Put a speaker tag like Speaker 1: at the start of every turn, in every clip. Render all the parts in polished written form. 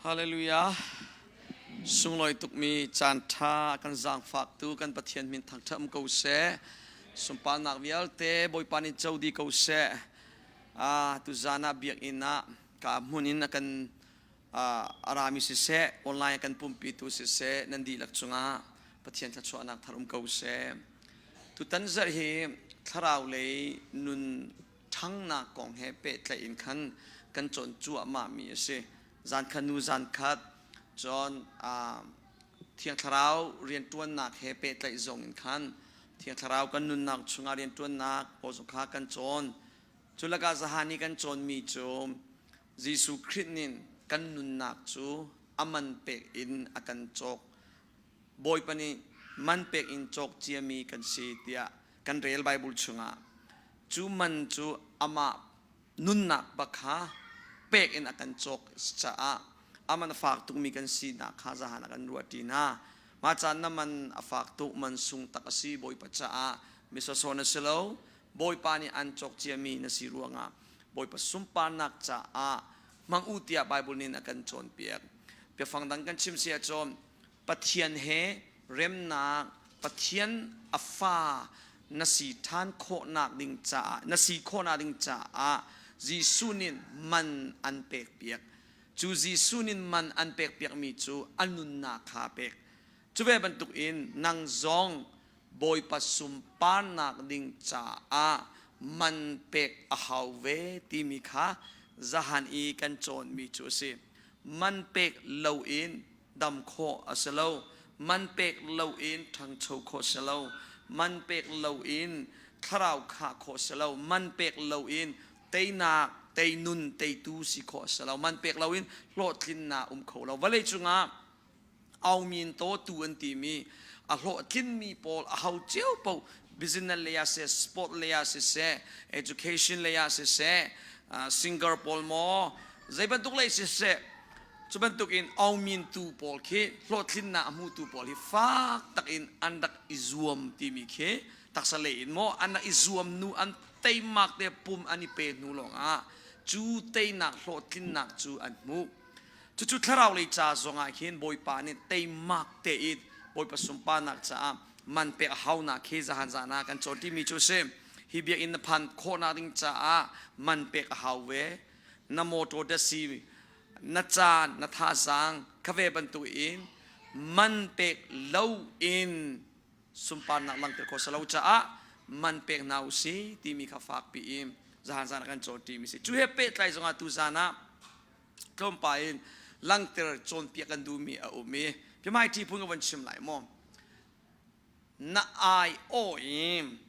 Speaker 1: Hallelujah. Sunglawi tukmi caan ṭha kan zaangfaktu kan Pathian min thangṭhat um ko seh. Sunparnak vialte Bawipa nih co dih ko seh. Ah, tuzaan ah biakinn ah ka hmun in a kan a rami siseh, online a kan pumpitu siseh, nan dihlak cungah Pathian thluachuahnak thar um ko seh. Tutan zarh hi thlarau lei nun ṭhangnak kong he pehtlaih in khan kan cawn cuahmahmi a si. Zan khat nu zan khat cun Thiang Thlarau rianṭuannak he pehtlaih zong in khan Thiang Thlarau kan nunnak chungah rianṭuannak pawl zong kha kan cawn. Cu lakah zahan i kan cawnmi cu Jesuh Khrih nih kan nunnak cu a man pek in a kan cawk. Bawipa nih man pek in cawk ciami kan si tiah kan rel Bible chungah cu man cu amah nunnak bak kha pek in a kan cawk caah aman a fak tukmi kan sinak kha zahan ah kan ruah ṭi hna. Mah caan na man a fak tuk man sung tak a si Bawipa caah misawsaw na si lo. Bawipa nih an cawk ciami na si ruangah Bawipa sunparnak caah hmang u tiah Bible nih a kan cawnpiak. Biafang dang kan chim si ahcun Pathian he remnak Pathian a fa na si ṭhan khawhnak ding caah na si khawhnak ding caah Jesuh nih man an pekpiak. Cu Jesuh nih man an pekpiakmi cu a nunnak kha a pek. Cu ve bantukin nang zong Bawipa sunparnak ding caah man pek a hau ve timi kha zahan i kan cawnmi cu a si. Man pek loin dam khawh a si lo. Man pek loin ṭhangcho khawh a si lo. Man pek loin thlarau khah khawh a si lo. Man pek loin teinak, teinun, teitu si khawh a si lo. Man pek loin hlawhtlinnak um kho lo. Vawlei cungah aumin to tu an timi a hlawhtlinmi pawl a ho cio paoh business lei ah siseh, sport lei ah siseh, education lei ah siseh, singer pawl maw zei bantuk lei siseh cu bantuk in aumin tu pawl khi hlawhtlinnak a hmutu pawl hi fak tak in an rak i zuam timi khi taksa lei in maw an rak i zuam nu an teimak te pum an i pe hnu lawngah cu teinak hlawhtlinnak cu an hmuh. Cucu thlarau lei ca zongah hin Bawipa nih teimak tein Bawipa sunparnak caah man pek a haunak khi zahan zan ah kan cawn timi cu a si. Hi biakinn na phan khawhnak ding caah man pek a hau ve. Na motor dasi, na caan, na thazaang kha ve bantuk in man pek lo in sunparnak langhter khawh si lo caah man pek hna u si timi kha fakpi in zahan zan ah kan cawn timi si. Cu he pehtlai zongah tu zan ah tlawmpal in langter cawnpiak kan duhmi a um i biahmaiṭi phun ka von chim lai maw na aiawh in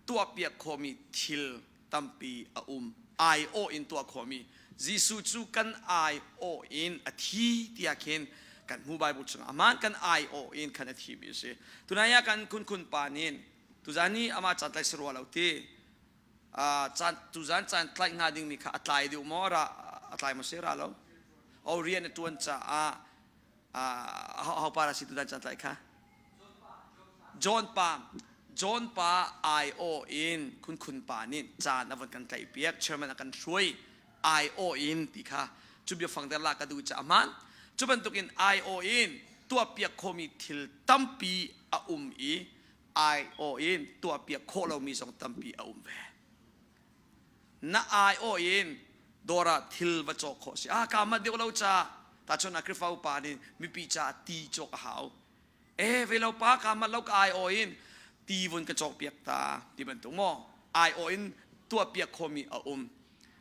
Speaker 1: tuahpiak khawhmi thil tampi a um aiawh in tuah khawhmi Jesuh cu kan aiawh in a thi tiah khin kan hmu Bible chungah aman kan aiawh in khan a thimi a si tunai ah kan khunkhun pa nih tuzan ni amah caan tlai si rua lo ti caan tuzan caan tlaih hnga dingmi kha a tlai deuh maw ra a tlai maw si ra lo o rian a tuan caah ho pa ra si tuzan caan tlaih kha John pa John pa ai-aw in khun khun pa nih caan a von kan tlaih piak chairman a kan hruai ai-aw in ti kha cu biafang der la ka duh ca hmaan cu bantukin ai-aw in tuahpiak khomi thil tampi a um i aiawh in tuahpiak khawh lomi zong tampi a um ve. Na aiawh in dawr ah thil va cawk khawh si. Ah ka mat deuh lo ca. Tahchun ah Khrihfa upa nih mipi ca ti cawk a hau. Eh ve lo pa ka mat lo ka aiawh in ti vun ka cawk piak ta ti bantuk maw aiawh in tuahpiak khawhmi a um.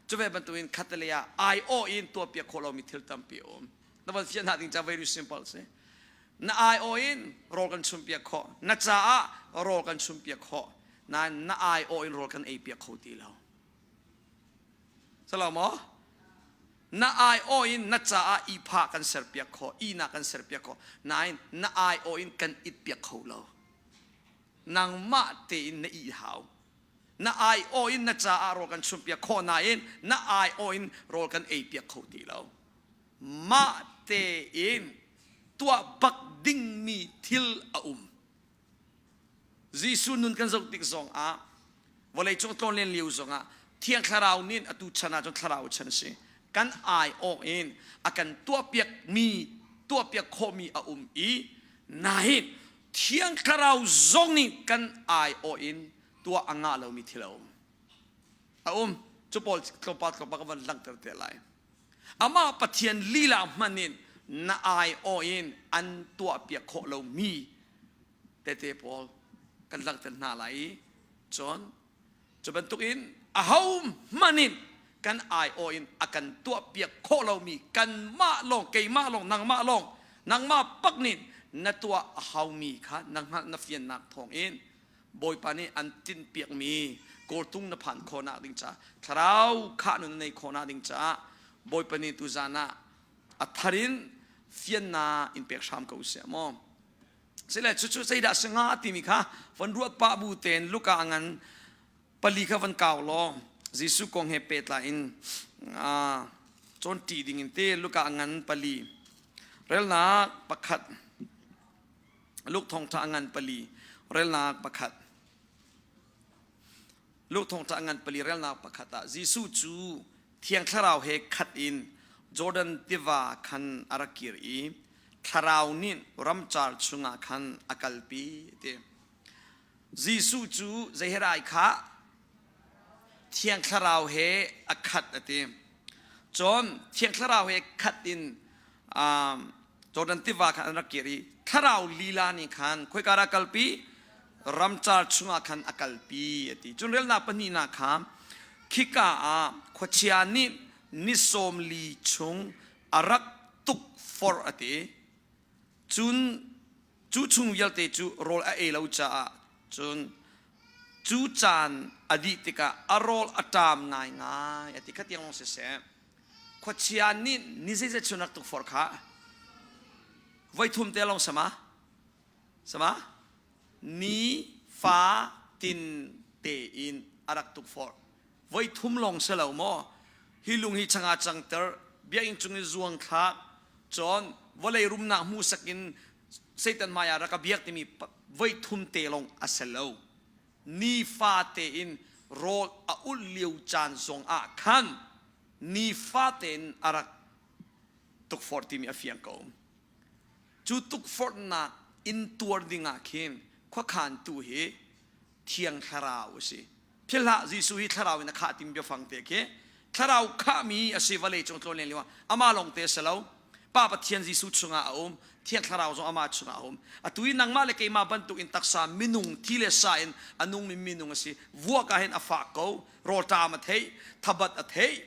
Speaker 1: Cu ve bantukin khatalei ah aiawh in tuahpiak khawh lomi thil tampi a um. Na van fian hna ding ca very simple si. Na aiawh in rawl kan chumpiak khawh. Na caah rawl kan chumpiak khawh. Nain na aiawh in rawl kan eipiak kho ti lo. Salo maw? Na aiawh in na caah ihphah kan serpiak khawh, ihnak kan serpiak khawh. Nain na aiawh in kan itpiak kho lo. Nangmah tein na ih hau. Na aiawh in na caah rawl kan chumpiak khawh nain na aiawh in rawl kan eipiak kho ti lo. Mah tein tuah bak dingmi thil a um. Jesuh nun kan zoh tik zongah vawleicung tlawnlen lio zongah Thiang Thlarau nih atu chan ah cun thlarau chan a si. Kan aiawh in a kan tuahpiakmi tuahpiak khawhmi a um i nain Thiang Thlarau zong nih kan aiawh in tuah a ngah lomi thil a um. A um. Cu pawl tlawmpal tlawmpal ka van langhter te lai. Amah Pathian lila hmanh in na aiawh in an tuahpiak khawh lomi tete pawl kan langhter hna lai i cun cu bantukin aho hmanh in kan aiawh in a kan tuahpiak khawh lomi kanmah lawng keimah lawng nangmah lawng nangmah pak nih na tuah a haumi kha na hngalh na fiannak thawngin Bawipa nih an tinhpiakmi kawltung na phan khawhnak ding caah thlarau khah nun na neih khawhnak ding caah Bawipa nih tuzan ah a thar in fiannak in pek hram ko seh maw. Sile cucu zeidah si hnga timi kha von ruat pah bu tein Luka ngan pali kha van kau law Jesuh kong he pehtlai in cawnṭi ding in te Luka ngan pali relnak pakhat Luke thawngṭha ngan pali relnak pakhat Luke thawngṭha ngan pali relnak pakhat ah Jesuh cu Thiang Thlarau he khat in Jordan tiva khan a rak kir i Thlarau nih ramcar chungah khan a kalpi ti. Jesuh cu zeiherai kha Thiang Thlarau he a khat a ti. Cun Thiang Thlarau he khat in Jordan tiva khan an rak kir i Thlarau lila nih khan khoika dah a kalpi? Ramcar chungah khan a kalpi a ti. Cun relnak pahnihnak kha khika ah khuachia nih ni sawm li chung a rak tukforh a ti. Cun cu chung vialte cu rawl a ei lo caah cun cu caan a dih tikah a rawl a ṭam ngaingai a ti. Khatiang lawng siseh khuachia nih ni zeizat chung rak tukforh kha voithum te lawng sama sama ni fa tin tein a rak tukforh voithum lawng si lo maw hi lung hi changah cangter biakinn cung i zuang thlak cun vawlei rumnak hmuhsak in Satan hmai ah rak ka biak timi voithum te lawng a si lo nifa tein rawl a ulh lio caan zong ah khan nifa tein a rak tukforh timi a fiang ko cu tukforhnak in tuar dingah khin khuakhantu hi Thiang Thlarau a si. Philhlah Jesuh hi thlarau in a khah timi biafang te khi thlarau khahmi a si vawlei cung tlawn len lio ah amah lawng te a si lo. Pa Pathian Jesuh chungah a um, Thiang Thlarau zong amah chungah a um. Atu i nangmah le keimah bantuk in taksa minung thi le sa in a nungmi minung a si. Vuak ah hin a fak ko, rawlṭam a theih, thabat a theih,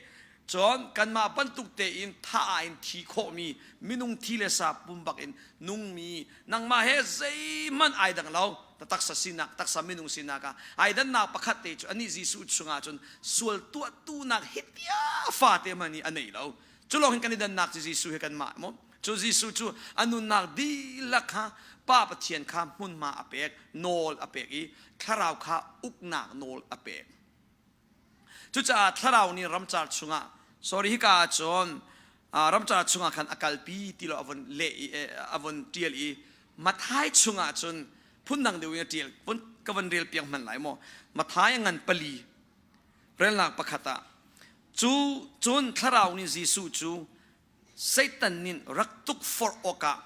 Speaker 1: Cun kanmah bantuk tein tha in thi khawhmi minung thi le sa pum bak in nungmi nangmah he zeihmanh ai dang lo ta taksa sinak taksa minung sinak ah ai dannak pakhat te cu anih Jesuh chungah cun sual tuahtunak hitia fate hmanh hi a nei lo cu lawng hin kan i dannak cu Jesuh he kanmah maw cu Jesuh cu a nunnak dihlak kha Pa Pathian kha hmunhma a pek nawl a pek i thlarau kha uknak nawl a pek Cucaah thlarau nih ramcar chungah sorry hika ah cun ramcar chungah khan a kalpi ti lo a von leh i a von ṭial i Matthai chungah cun phundang deuh in a ṭial ka von rel piak hmanh lai maw Matthai a ngan pali relnak pakhat ah cu cun thlarau nih Jesuh cu Satan nih rak tukforh awkah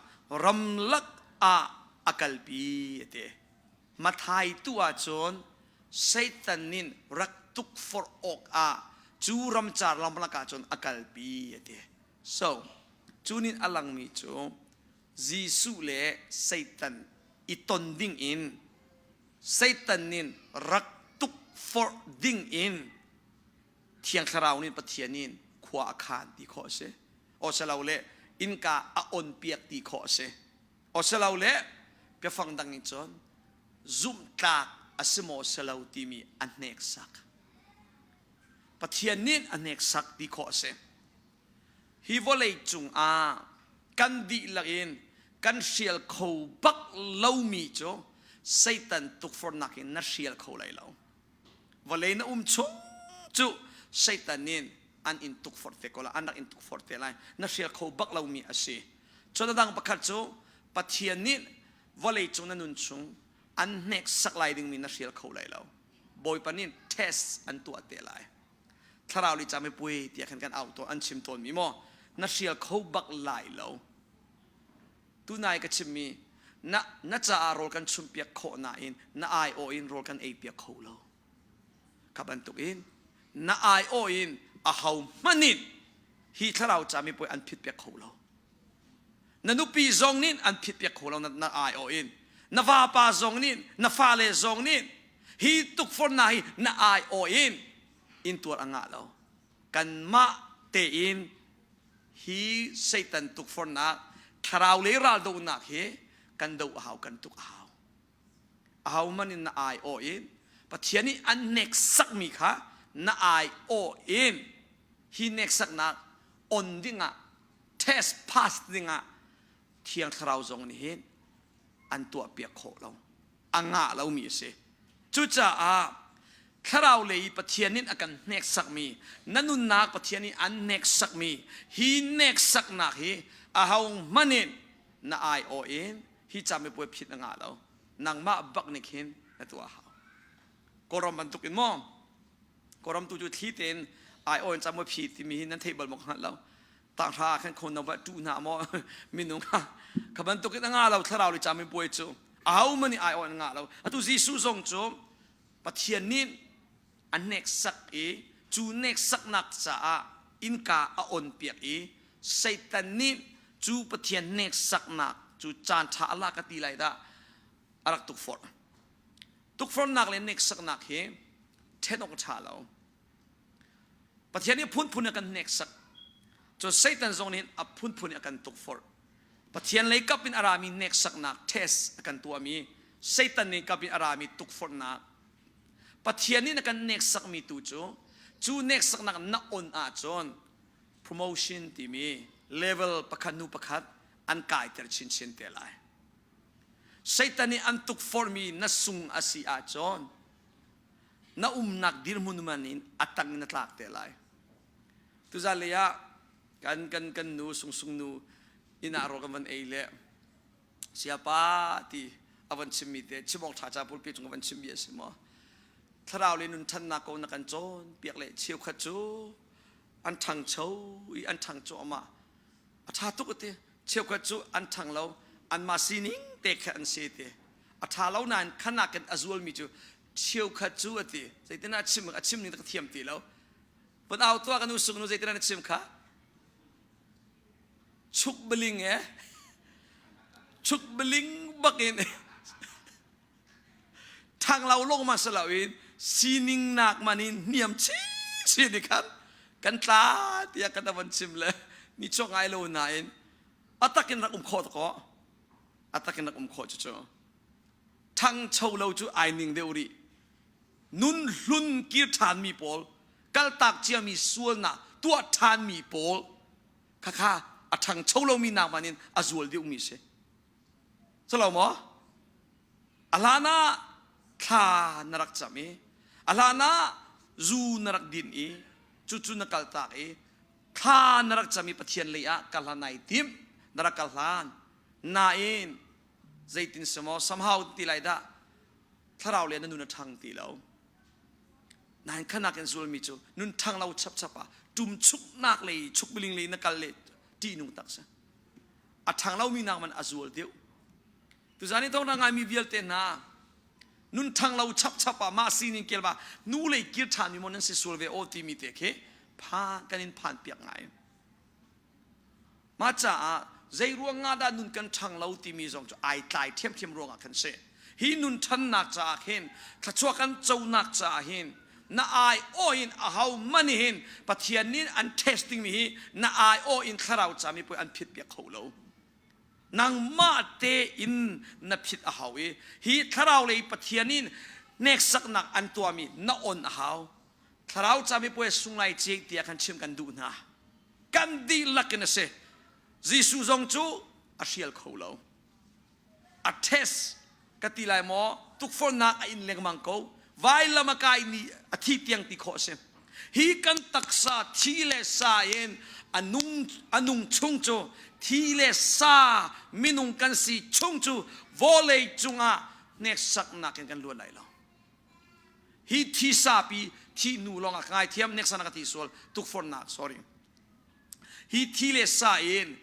Speaker 1: ramlak ah a kalpi a ti. Matthai tu ahcun Satan nih rak tukforh awkah cu ramcar ramlak ahcun a kalpi a ti. So, cu nih a langmi cu Jesuh le Satan i ton ding in Satan nih rak tukforh ding in Thiang Thlarau nih Pathian in khua a khan ti khawh a si. Awsalole innka a on piak ti khawh a si. Awsalole biafang dang in cun zumhtlak a si maw si lo timi a hneksak. Pathian nih a hneksak ti khawh a si. Hi vawlei cungah kan dihlak in kan hrial kho bak lomi cu Satan tukforhnak in na hrial kho lai lo. Vawlei na um chung cu Satan nih an in tukforh te ko lai, an rak in tukforh te lai. Na hrial kho bak lomi a si. Cun a dang pakhat cu Pathian nih vawlei cung na nun chung an hneksak lai dingmi na hrial kho lai lo. Bawipa nih test an tuah te lai. Thlarau li camipuai tiah khan kan au tawn an chim tawnmi maw na hrial kho bak lai lo. Tunai ka chimmi na na caah rawl kan chumhpiak khawh nain na aiawh in rawl kan eipiak kho lo. Kha bantukin na aiawh in aho hmanh in hi thlarau camipuai an phitpiak kho lo. Na nupi zong nih an phitpiak kho lo na, na aiawh in. Na vapa zong nih, na fale zong nih hi tukforhnak hi na aiawh in intuar a ngah lo. Kanmah tein hi Satan tukforhnak thlarau lei raldohnak hi kan doh a hau, kan tuk a hau. Ahohmanh in na aiawh in Pathian nih an hneksakmi kha na aiawh in hi hneksaknak on dingah test pass dingah Thiang Thlarau zong nih hin an tuahpiak khawh lo. A ngah lomi a si. Cucaah thlarau lei i Pathian nih a kan hneksakmi, na nunnak Pathian nih an hneksakmi, hi hneksaknak hi ahohmanh in na aiawh in hi camipuai phit na ngah lo. Nangmah bak nih khin na tuah a hau. Kawlram bantuk in maw? Kawlram tu cu thli tein aiawh in camuai phi timi hi nan theih bal maw ka hngalh lo. Tanghra khan kho no va tu hna maw minung kha kha bantuk in a ngah lo thlarau le camipuai cu ahohmanh nih aiawh in a ngah lo. Atu Jesuh zong cu Pathian nih a hneksak i cu hneksaknak caah innka a on piak i Satan nih cu Pathian hneksaknak cu caan ṭha a lak a ti lai dah a rak tukforh. Tukforhnak le hneksaknak hi ṭhen awk a ṭha lo. Pathian nih phunphun a kan hneksak. Cun Satan zong nih a phunphun in a kan tukforh. Pathian lei kap in a rami hneksaknak test a kan tuahmi Satan nih kap in a rami tukforhnak Pathian nih na kan hneksakmi tu cu cu hneksaknak na on ahcun promotion timi level pakhat hnu pakhat an kaiter chinchin te lai. Satan nih an tukforhmi na sung a si ahcun na umnak dirhmun man in a tang in na tlak te lai. Tuzan lei ah kan kan kan nu sungsung nu inn ah rawl kan van ei le siapa ti a van chimmi te chim awk ṭha ca pulpi cung a van chimmi a si maw thlarau le nun ṭhannak ko na kan cawn piak le cheukhat cu an ṭhangcho i an ṭhang cuahmah a ṭha tuk ti cheukhat cu an ṭhang lo anmah sining te kha an si ti a ṭha lo nain khanak in a zualmi cu cheukhat cu a ti zeitin a chim a chim ning ka thiam ti lo Van au tuah kan usuk nu zeitin na chim kha? Chuk beling eh? Chuk beling bakin thang lo long ma sa lo in sining nak man in niam chi chi ni khan kan tla tiah kan van chim le ni chok ngai lo nain atakin rak um kho to ko atakin rak um kho chu chu thang cho lo chu ai ning deuh rih nun hlun kir ṭhanmi pawl kaltak ciami sualnak tuah ṭhanmi pawl khakha a ṭhangcho lomi nak man in a zual deuhmi si Calo maw? A hlan ah thla na rak cam i a hlan ah zu na rak din i cucu na kaltak i thla na rak cam i Pathian lei ah kal hlan nai tim na rak kal hlan nain zeitin si maw somehow ti lai dah thlarau le na nun a ṭhang ti lo nain khanak in zulmi cu nun ṭhang lo chapchap ah ṭum chuknak lei chukbiling lei na kal le ṭihnung tak si a ṭhang lomi nak man a zual deuh tuzan i thawngṭha ngaimi vialte hna nun ṭhang lo chapchap ah mah sining kel ba nu lei kir ṭhanmi maw nan si sual ve aw timi te khi phan kan in phan piak ngai Mah caah zei ruang ah dah nun kan ṭhang lo timi zong cu ai tlai ṭhiamṭhiam ruangah khan si. Hi nun ṭhannak caah khin thluachuah kan conak caah hin na aiawh in aho man hin Pathian nih an testing mi hi na aiawh in thlarau cami puai an phit piak kho lo. Nangmah tein na phit a hau i hi thlarau lei Pathian in hneksaknak an tuahmi na on a hau. Thlarau cami puai sunglai cik tiah kan chim kan duh hna. Kan dihlak in a si. Jesuh zong cu a hrial kho lo. A test ka ti lai maw tukforhnak a in lengmang ko. Vailam a kai ni a thi tiang ti khawh a si. Hi kan taksa thi le sa in a nung a nung chung cu thi le sa minung kan si chung cu vawlei cungah hneksaknak in kan luat lai lo. Hi thi sapi. Thi hnu lawng ah ka ngaithiam next ka ti sual tukforhnak sorry. Hi thi le sa in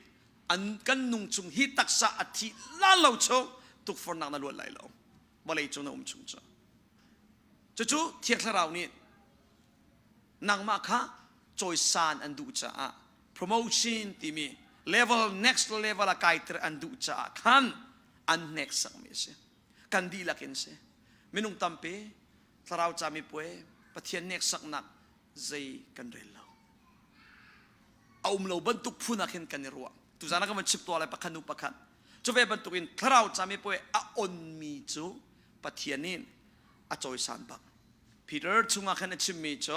Speaker 1: an kan nung chung hi taksa a thi la lo chung tukforhnak na luat lai lo. Vawlei cung na um chung cu. Cucu Thiang Thlarau nih nangmah kha cawisan an duh caah promotion timi level next level a kaiter an duh caah khan an hneksakmi a si. Kan dihlak in si. Minung tampi thlarau camipuai Pathian hneksaknak zei kan rel lo. A um lo bantuk phun ah khin kan i ruah. Tuzan ah kan van chim tuah lai pakhat hnu pakhat. Cu ve bantukin thlarau camipuai a onmi cu Pathian nih a cawisan bak. Peter chungah khan a chimmi cu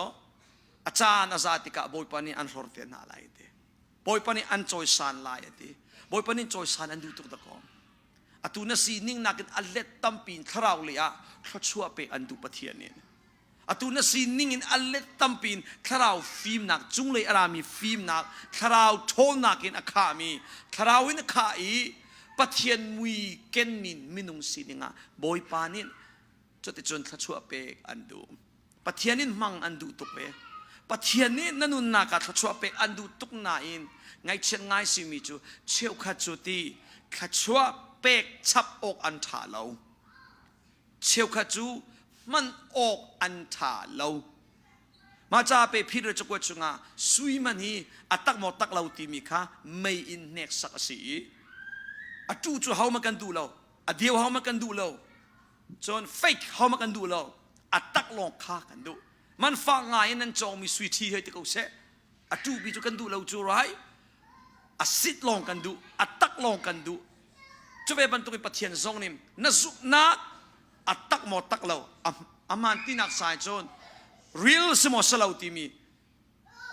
Speaker 1: a caan a za tikah Bawipa nih an hlor te hna lai ti. Bawipa nih an cawisan lai a ti. Bawipa nih cawisan an duh tuk dakaw. Atu na sining nakin a let tampi in thlarau lei ah thluachuah pek an duh Pathian nih. Atu na sining in a let tampi in thlarau fimnak cunglei a rami fimnak thlarau ṭhawnnak in a khahmi thlarau in a khah i Pathian mui kenmi minung sining ah Bawipa nih cuticun thluachuah pek an duh. Pathian in hmang an duh tuk ve. Pathian nih na nunnak ah thluachuah pek an duh tuk nain ngaihchiat ngai simi cu cheukhat cu ti thluachuah pek chap awk an ṭha lo. Cheukhat cu hman awk an ṭha lo. Mah caah pe Peter cakuat chungah sui man hi a tak maw tak lo timi kha mei in hneksak a si i a tu cu hohmanh kan duh lo, a deu hohmanh kan duh lo, cun fake hohmanh kan duh lo, a tak lawng kha kan duh. Man fak ngai in nan cawngmi sui ṭhi hei ti ko seh. A ṭupi cu kan duh lo cu rai. A sit lawng kan duh, a tak lawng kan duh. Cu ve bantukin Pathian zong nih na zumhnak a tak maw tak lo a hmaan tinak sai cun real si maw si lo timi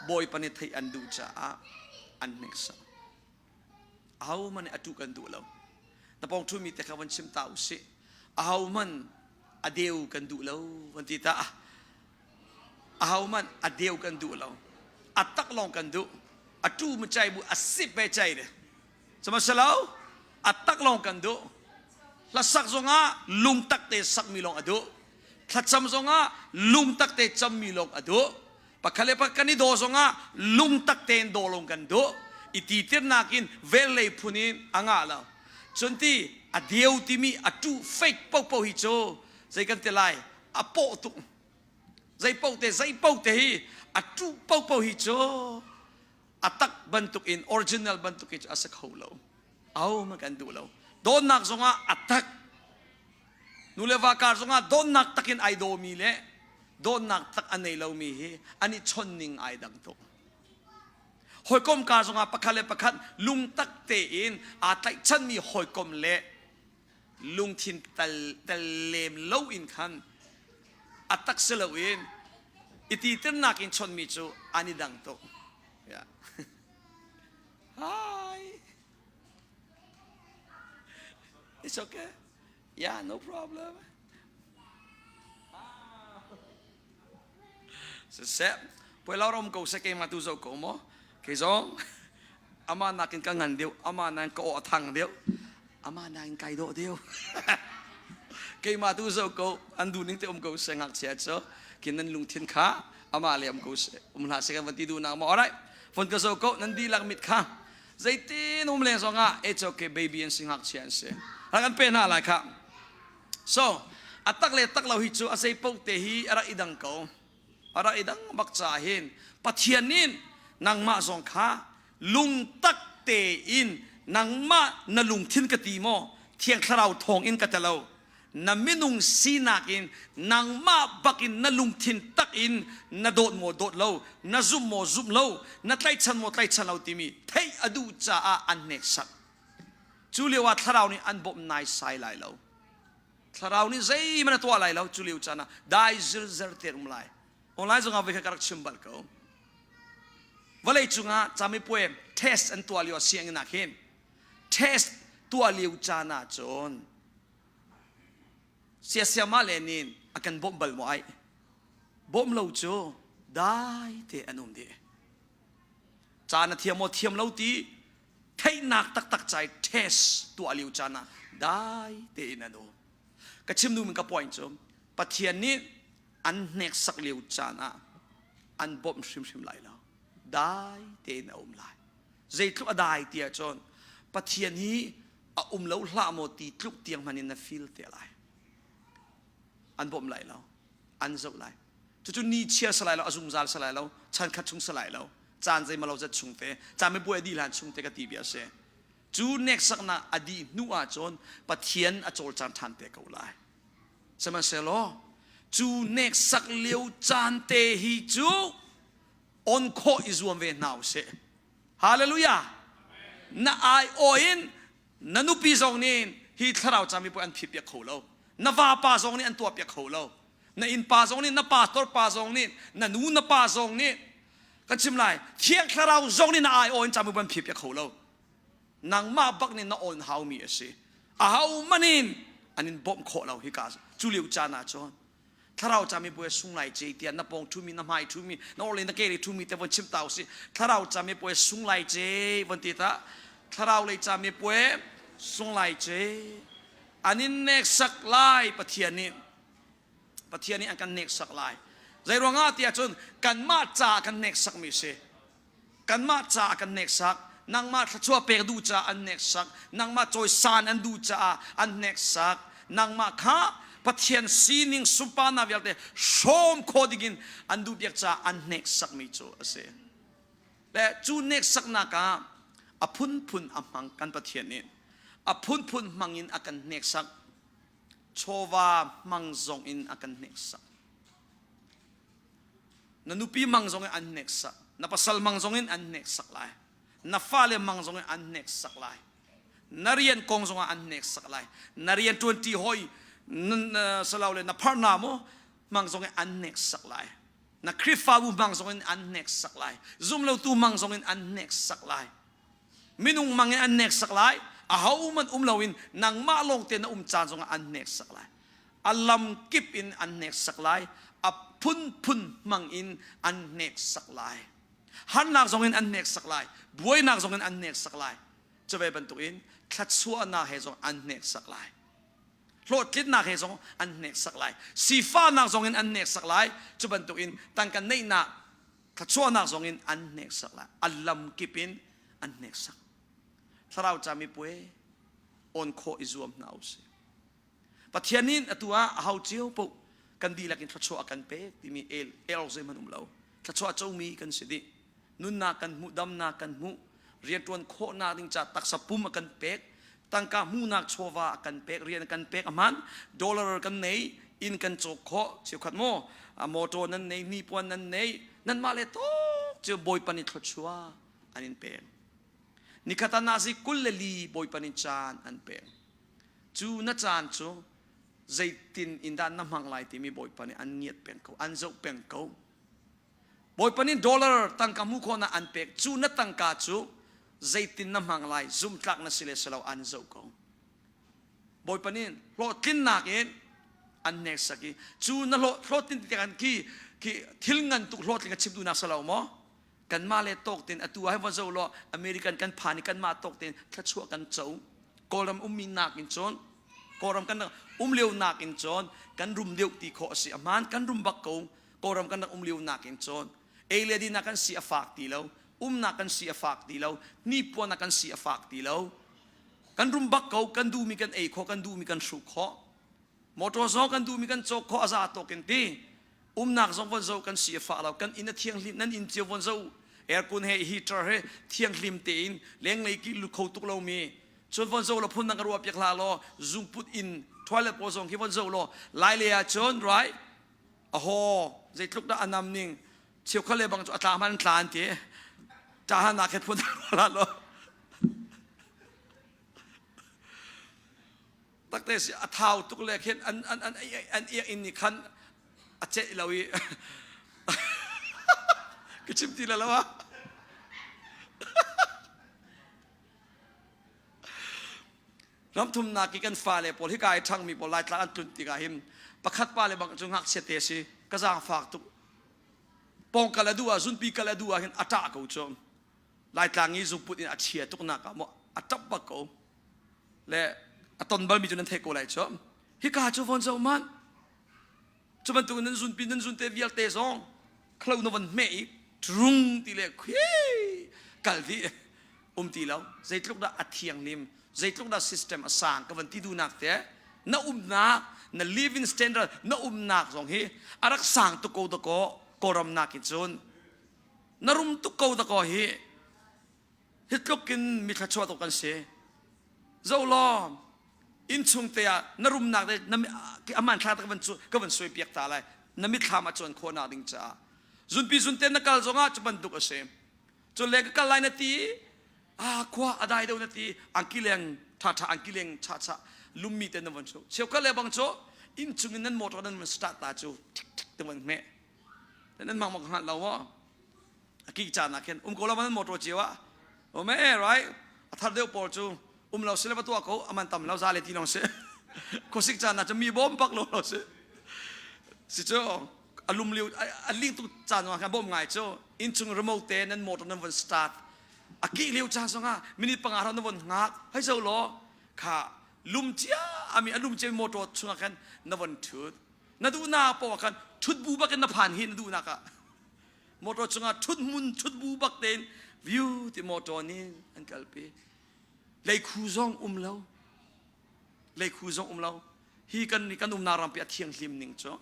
Speaker 1: Bawipa nih theih an duh caah an hneksak. Ahohmanh nih a tuh kan duh lo. Na pawng ṭhumi te kha van chim ta usih. Ahohmanh a deu kan duh lo van ti ta. Ahohmanh a deu kan duh lo. A tak lawng kan duh. A tu mu chai bu a sip ve chai de. Cuma selo a tak lawng kan duh. Hlasak zongah lungtak te sakmi lawng a duh. Thlacam zongah lungtak te cammi lawng a duh. Pakhat le pakhat kan i daw zongah lungtak tein daw lawng kan duh. I titirnak in vellei phun in a ngah lo. Cun ti a deu timi a tu fake popo hi cu zei kan ti lai a pawh tuk. Zei paoh te zei paoh te hi a tu popo hi cu a tak bantuk in original bantuk in a si kho lo au ma kan duh lo dawtnak zongah a tak nu le va kar zongah dawtnak takin ai dawmi le dawtnak tak a nei lomi hi an i chon ning ai dang tuk hawikom kar zongah pakhat le pakhat lungtak tein aa tlaihchanmi hawikom le lungthin tal tel lem lo in khan a tak si loin i titirnak in chonmi cu an i dang tuk. Yeah. Hi. It's okay. Yeah, no problem. Siseh, puai lo rom ko seh keimah tu zoh ko maw? Kei zong amah nakin ka ngan deuh, amah nakin ka aw a thang deuh, amah nakin kai dawh deuh. Keimah tu zoh ko, an duh ning te um ko seh ngakchia cu. Kin nan lungthin kha amah le um ko seh, um hlah seh kan van ti duh nak maw? Alright, phone ka zoh ko, nan dihlak mit kha zeitin um leng zong ah it's okay baby an si ngakchia an si. Rak kan pe hna lai kha. So, a tak le tak lo hi cu a zei paoh te hi a rak i dang ko. A rak i dang bak caah hin Pathian nih nangmah zong kha lungtak tein nangmah na lungthin ka ti maw Thiang Thlarau thawng in ka telo na minung sinak in nangmah bakin na lungthin tak in na dawt maw dawt lo na zumh maw zumh lo na tlaichan maw tlaichan lo timi theih a duh caah an hneksak Cu lio ah thlarau nih an bawmh naisai lai lo. Thlarau nih zeihmanh a tuah lai lo. Cu lio caan ah dai zirzer te um lai. Online zongah voi khat ka rak chim bal ko. Vawlei cungah camipuai test an tuah lio sianginn ah khin test tuah lio caan ah cun siasiama le nin a kan bawmh bal maw ai bawmh lo cu dai te an um dih ca na thiam maw thiam lo ti theihnak taktak cai test tuah lio caan ah dai tein an um ka chim duhmi ka point cu Pathian nih An hneksak lio caan ah an bawmh hrimhrim lai lo. Dai tein a um lai. Zeitluk a dai ti ahcun Pathian hi a um lo hlah maw ti tluk tiang hmanh in na feel te lai. An bawmh lai lo. An zoh lai. Cucu ni chia si lai lo, a zungzal si lai lo, chan khat chung si lai lo. Caan zeimaw zat chung te, caan mibuai a dih hlan chung te ka ti bia a si. Cu neksaknak a dih hnu ahcun Pathian a cawlcang ṭhan te ko lai. Sihmanhsehlaw cu neksak lio caan te hi cu on khawh i zuam ve hna usih. Hallelujah! Na aiawh in na nupi zong nih hi thlarau cami puai an phit piak kho lo. Na vapa zong nih an tuah piak kho lo. Na innpa zong nih, na pastor pa zong nih, na nu na pa zong nih kan chim lai thiang thlarau zong nih na aiawh in cami puai an phit piak kho lo. Nangmah bak nih na on haumi a si. Ahohmanh in an in bawmh khawh lo hika cu lio caan ah cun thlarau cami puai sung lai ce tiah na pawng ṭhumi na hmai ṭhumi na orhlei na ke lei ṭhumi te von chim ta usih thlarau cami puai sung lai ce von ti ta thlarau lei cami puai sung lai ce an in neksak lai Pathian nih Pathian nih an kan neksak lai zei ruangah tiah cun kanmah ca kan neksakmi si Kanmah caah kan hneksak, nangmah thluachuah pek duh caah an hneksak, nangmah cawisan an duh caah an hneksak, nangmah kha Pathian sining sunparnak vialte hrawm khawh dingin an duhpiak caah an hneksakmi cu a si. Le cu hneksaknak ah a phunphun a hmang kan Pathian nih a phunphun hmang in a kan hneksak chawva hmang zong in a kan hneksak Na nupi mang zong in an hneksak. Na pasal mang zong in an hneksak lai. Na fale mang zong in an hneksak lai. Na rian kong zong ah an hneksak lai. Na rian ṭuanṭi hawi salo le na pharna mu mang zong in an hneksak lai. Na Khrihfabu mang zong in an hneksak lai. Zumlotu mang zong in an hneksak lai. Minung mang in an hneksak lai. Ahohmanh um loin nangmah lawng te na um caan zongah an hneksak lai. A lam kip in an hneksak lai. A phunphun hmang in an hneksak lai. Harnak zong in an hneksak lai. Buainak zong in an hneksak lai. Cu ve bantukin thluachuahnak he zong an hneksak lai. Hlawhtlinnak he zong an hneksak lai. Sifahnak zong in an hneksak lai. Cu bantukin tangka neihnak thluachuahnak zong in an hneksak lai. A lam kip in an hneksak. Thlarau camipuai on khawh i zuam hna usih. Pathian nih atu ah aho cio paoh kan dihlak in thluachuah a kan pek timi el el zeihmanh um lo. Thluachuah comi kan si dih. Nunnak kan hmuh, damnak kan hmuh, rianṭuan khawhnak ding ca taksa pum a kan pek, tangka hmuhnak chawva a kan pek, rian a kan pek a hmaan, dollar kan nei, inn kan cawk khawh, cheukhat maw, motor nan nei, hnipuan nan nei, nanmah le tawk cio Bawipa nih thluachuah an in pek. Nikhat ah nazi 24 Bawipa nih caan an pek. Cu na caan cu zeitin in dah na hmang lai timi Bawipa nih an ngiat peng ko, an zoh peng ko. Bawipa nih dollar tangka hmuh khawhnak an pek. Cu na tangka cu zeitin na hmang lai, zumhtlak na si le si lo an zoh ko. Bawipa nih hlawhtlinnak in an hneksak i cu na hlawh hlawhtlin tikah khi khi thil ngan tuk hlawhtling a chim duhnak si lo maw? Kanmah le tawk tein atu ah von zoh law American kan phan i kanmah tawk tein thluachuah kan co. Kawlram ummi nakin cun Kawlram kan um lio nakin cun kan rum deuh ti khawh a si. A hmaan kan rum bak ko. Kawlram kan rak um lio nakin cun ei le din ah kan si a fak ti lo. Umnak kan si a fak ti lo. Hnipuan ah kan si a fak ti lo. Kan rum bak ko. Kan duhmi kan ei khawh, kan duhmi kan hruh khawh. Motor zong kan duhmi kan cawk khawh a za tawk in ti. Umnak zong von zoh kan si a fah lo. Kan inn a thianghlim, nan inn cio von zoh. Aircon he heater he thianghlim tein lenglei ki lut kho tuk lomi. Cun von zoh law phun dang ka ruah piak hlah law zungput inn toilet pawl zong khi von zoh law lai lei ah cun right a haw zeitluk dah a nam ning cheukhat le bang cu a tla hman tla an ti ṭahan ah khin phun dang ruah hlah law takte si a thau tuk le khin an an an an iak inn nih khan a ceih lo i ka chim ti la lo ah ramthumnak i kan fale pawl hika i ṭhangmi pawl laitlang an tlun tikah hin pakhat pa le bang cu ngakchia te si ka zaangfak tuk pawngkal a duh ah zunpi kal a duh ah hin a ṭah ko cu laitlang i zungput in a chia tuk nak ah maw a ṭap bak ko le a ton balmi cu nan theih ko lai cu hika cu von zoh man. Cu bantuk nan zunpi nan zunte vialte zong khlo na van hmeh i trung ti le khi kal dih um ti lo. Zeitluk dah a thianghlim, zeitluk dah system a sang ka van ti duhnak te na umnak na living standard na umnak zong hi a rak sang tuk ko dakaw Kawlram nak hi cun na rum tuk ko dakaw hi hi tluk in mi thluachuah tuk kan si. Zo law innchung te ah na rumnak te na aman thla ka van ka van suai piak ta lai na mitthlam ah cuan khawh nak ding caah zunpi zunte na kal zongah cu bantuk a si cu le ka kal lai na ti a khua a dai deuh na ti angki leng tha tha angki leng cha cha lummi te na von chu cheukhat le bang cu inn chung in nan motor nan van start ta cu tik tik te van hmeh nan mang mak hngal lo maw a kik caan ah khin um ko lo man motor cio ah um e right a thar deuh pawl cu um lo sile va tuah ko aman tam lo za le ti long si khuasik caan ah cu mi bawm bak lo lo si si cu a lum liu a ling tu caan ah khan bawm ngai cu inchung remote te nan motor nan von start a kih liu caan zongah minute panga ro na von ngak hei zo law kha lum cia ami a lum cia motor chungah khan na von thut na duhnak poah khan thut bu bak in na phan hi na duhnak ah motor cungah thut hmun thut bu bak tein view ti motor nih an kalpi leikhu zong um lo leikhu zong um lo hi kan kan umnak rampi a thianghlim ning cu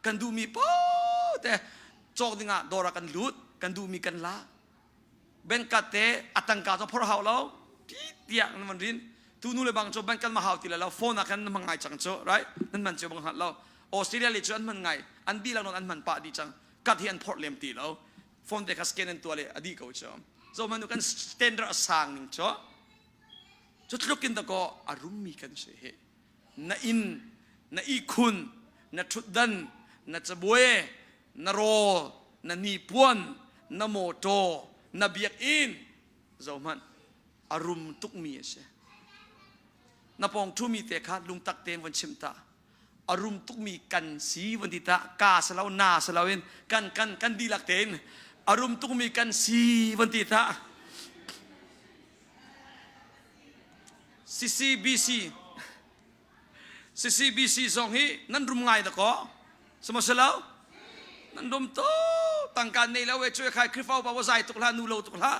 Speaker 1: kan duhmi po te cawk dingah dawr ah kan lut kan duhmi kan la bank card te a tangka cu phor hau lo ti tiah nan van rin tu nu le bang cu bank kan ma hau ti lo phone ah khan nan hmang ngai cang cu right nan man cio bang hngal lo Australia le cu an hman ngai an dihlak non an hman pah dih cang kat hi an phorh lem ti lo phone te kha scan an tuah le a dih ko cu zo manu kan standard a sang ning cu cu tluk in dakaw a rummi kan si hi na inn na ihkhun na thutdan na cabuai na rawl na hnipuan na mawtaw na biakinn zohmanh a rum tukmi a si na pawng ṭhumi te kha lungtak tein von chim ta a rum tukmi kan si von ti ta ka si lo na si loin kan kan kan dihlak tein a rum tukmi kan si von ti ta CCBC CCBC zong hi nan rum ngai da kaw sihmanhsehlaw nan rum to tangka nei lo e cuai khai Khrihfa upa zai tuk hlah nu lo tuk hlah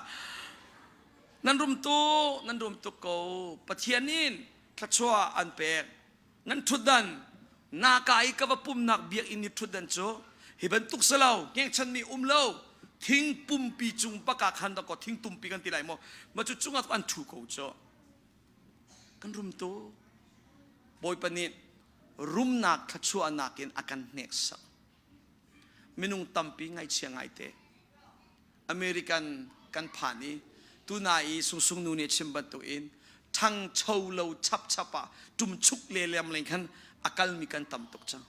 Speaker 1: nan rum tu nan rum tuk ko Pathian in thluachuah an pek nan thutdan naka i ka va pumnak biakinn i thutdan cu hi bantuk si lo ngengchanmi um lo thing pumpi cung baka khan da ko thing tumpi kan ti lai maw ma cu cungah an thu ko cu Kan rum tu. Bawipa nih rumnak thluachuahnak in a kan hneksak. Minung tampi ngaihchia ngaite. American kan phan i tuna i sungsung nu nih chim bantuk in ṭhangcho lo chapchap ah ṭumchuk le lem leng khan a kalmi kan tam tuk cang.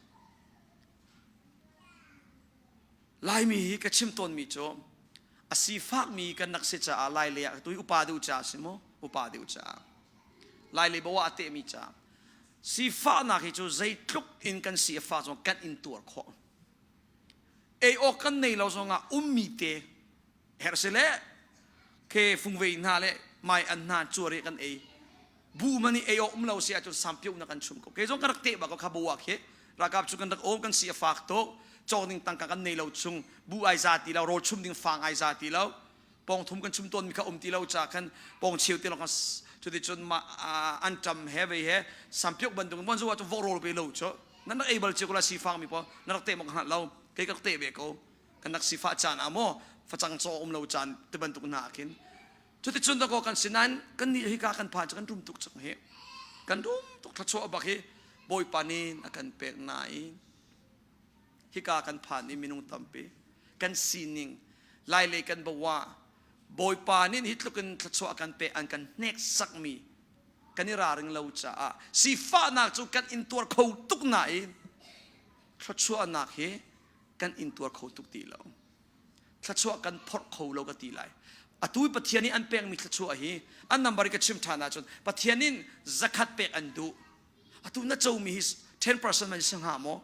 Speaker 1: Laimi hi ka chim tawnmi cu a sifakmi kan rak si caah Lai lei ah tu upa deuh caah si mu upa deuh caah Lai lei bawa a tehmi caah sifahnak hi cu zeitluk in kan si a fah zong kan in tuar khawh ei awk kan nei lo zongah ummi te herh si le ke fungvei hna le mai an hna cuari kan ei bu man i ei awk um lo si ahcun sampio na kan chum ko kei zong ka rak teh bak ko kha buak hi ralkap cu kan rak um kan si a fak tuk cawk ding tangka kan nei lo chung bu ai za ti lo rawl chum ding fang ai za ti lo pong thum kan chum tawn mi kha um ti lo cha khan pong cheu ti lo kan cuti cun ma an ṭam he vei he sampiok bantuk mon zuwa cu vok rawl pe lo chu nan rak ei bal che ko la sifang mi po na rak teh mo ka lo kei ka rak teh ve ko kan rak sifah caan ah maw facang caw um lo caan ti bantuk hna ah khin cuticun dakaw kan si nain kan nih hika kan phan cu kan rum tuk cang hi kan rum tuk thluachuah bak hi bawipa nih a kan pek nain hika kan phan i minung tampi kan sining lailei kan bawa bawipa nih hi tluk in thluachuah kan pek an kan hneksakmi kan i raring lo caah sifahnak cu kan intuar kho tuk nain thluachuahnak hi kan intuar kho tuk ti lo thluachuah kan phorh kho lo ka ti lai atu Pathian nih an pekmi thluachuah hi an number ka chim ṭhan ahcun Pathian in zakhat pek an duh atu na comi hi 10% man si hnga maw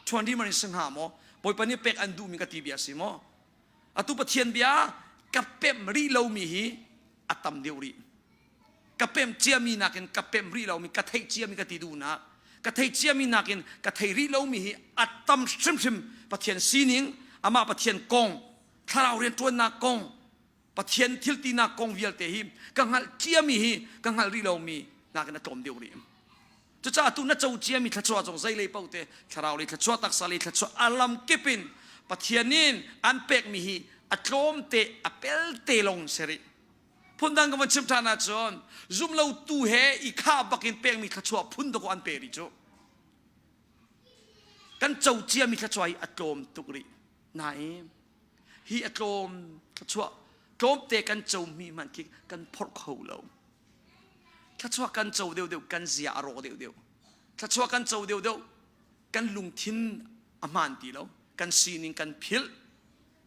Speaker 1: 20 man si hnga maw Bawipa nih pek an duhmi ka ti bia si maw atu Pathian bia ka pemh rih lomi hi a tam deuh rih ka pemh ciami nakin ka pemh rih lomi ka theih ciami ka ti duhnak. Ka thei ciami nakin ka thei rih lomi hi a tam hrimhrim Pathian sining, amah Pathian kong, thlarau rianṭuannak kong, Pathian thiltinak kong vialte hi ka hngalh ciami hi ka hngalh rih lomi nakin a tlawm deuh rih. Cucaah tu na co ciami thluachuah zong zeilei paoh te thlarau lei thluachuah taksa lei thluachuah a lam kip in Pathian in an pekmi hi a tlawm te a pel te lawng si rih. Phundang ka von chim ṭhan ahcun zumlotu he i khah bakin pekmi thluachuah phun dawkaw an pe rih cu. Kan co ciami thluachuah hi a tlawm tuk rih. Nain hi a tlawm thluachuah tlawmte kan comi hmanh khi kan phorh kho lo. Thluachuah kan co deuhdeuh kan zia a rawk deuhdeuh. Thluachuah kan co deuhdeuh kan lungthin a hmaan ti lo. Kan sining kan philh.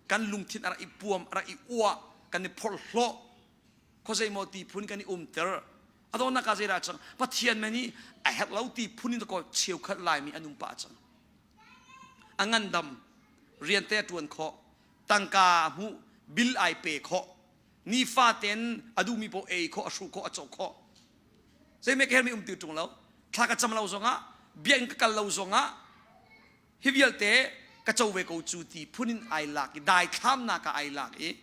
Speaker 1: Kan lungthin a rak i puam, a rak i uah, kan i phorhlawh. Khuazei maw ti phun kan i umter. A dawtnak ah zeidah cang? Pathian men i a herh lo ti phun in dakaw cheukhat Laimi an um pah cang. A ngandam, rian te a ṭuan khawh, tangka a hmuh, bill ai pe khawh, nifaten a duhmi paoh ei khawh, a hruh khawh, a cawh khawh. Zeime ka hermi um ti ṭung lo. Thla ka cam lo zongah, biakinn ka kal lo zongah, hi vialte ka co ve ko cu ti phun in ai lak i daithlamnak ah ai lak i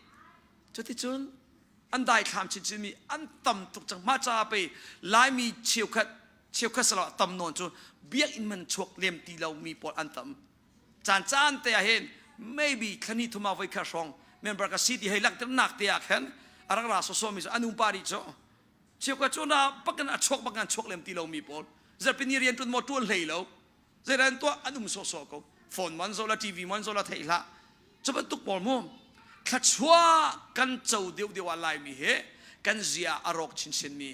Speaker 1: cuticun an daithlam chinchinmi an tam tuk cang. Mah caah pei Laimi cheukhat cheukhat salo tam nawn cu biakinn man chuak lem ti lomi pawl an tam. Caan caan te ah hin maybe thlani thum ah voi khat hrawng member ka si ti hei langhternak te ah khan a rak ra sawsawmi cu an um pa rih cu cheukhat cu na bakin a chuak bak an chuak lem ti lomi pawl zarhpini rian ṭuan maw ṭuan hlei lo zeiran tuah an um sawsawh ko phone man zo la TV man zo la theih hlah cu bantuk pawl mu thluachuah kan co deuh deuh ah laimi he kan zia a rawk chinchin mi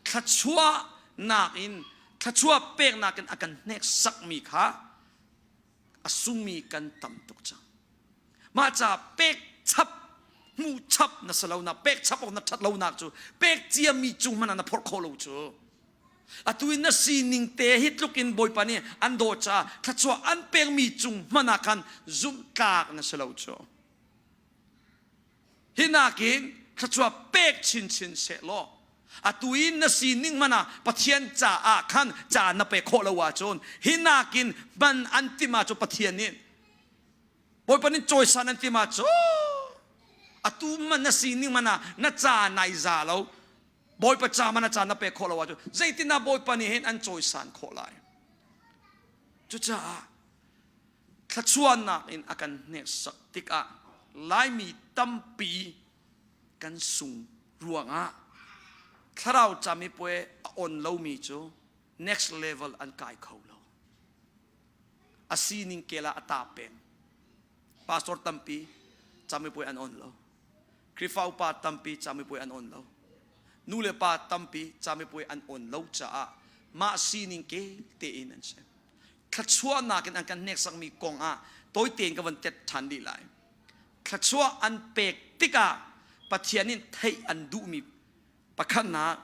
Speaker 1: thluachuah nakin thluachuah peknak in a kan hneksakmi kha a sungmi kan tam tuk cang. Mah ca pek chap hmuh chap na si lo na pek chap awk na ṭhat lonak cu pek ciami cung hmanh ah na phorh khawh lo cu. Atu in na sining te hi tluk in Bawipa nih an dawt caah thluachuah an pekmi cung hmanh ah khan zumhtlak na si lo cu. Hi nakin thluachuah pek chinchin sehlaw atu i na sining hmanh ah Pathian caah khan ca na pek khawh lo ahcun hi nakin hman an timh ahcun Pathian nih Bawipa nih cawisan an timh ahcun atu man na sining hmanh ah na ca nai za lo Bawipa ca hmanh na ca na pek khawh lo ahcun zeitindah Bawipa nih hin an cawisan khawh lai cucaah thluachuahnak in a kan hneksak tikah Laimi tampi kan sung ruangah thlarau camipuai a on lomi cu next level an kai kho lo. A sining kel ah a ta peng. Pastor tampi camipuai an on lo. Khrihfa upa tampi camipuai an on lo. Nu le pa tampi camipuai an on lo caah mah sining ke tein an si. Thluachuahnak in an kan hneksakmi kong ah tawite in ka von tet ṭhan dih lai. Thluachuah an pek tikah Pathian in theih an duhmi pakhatnak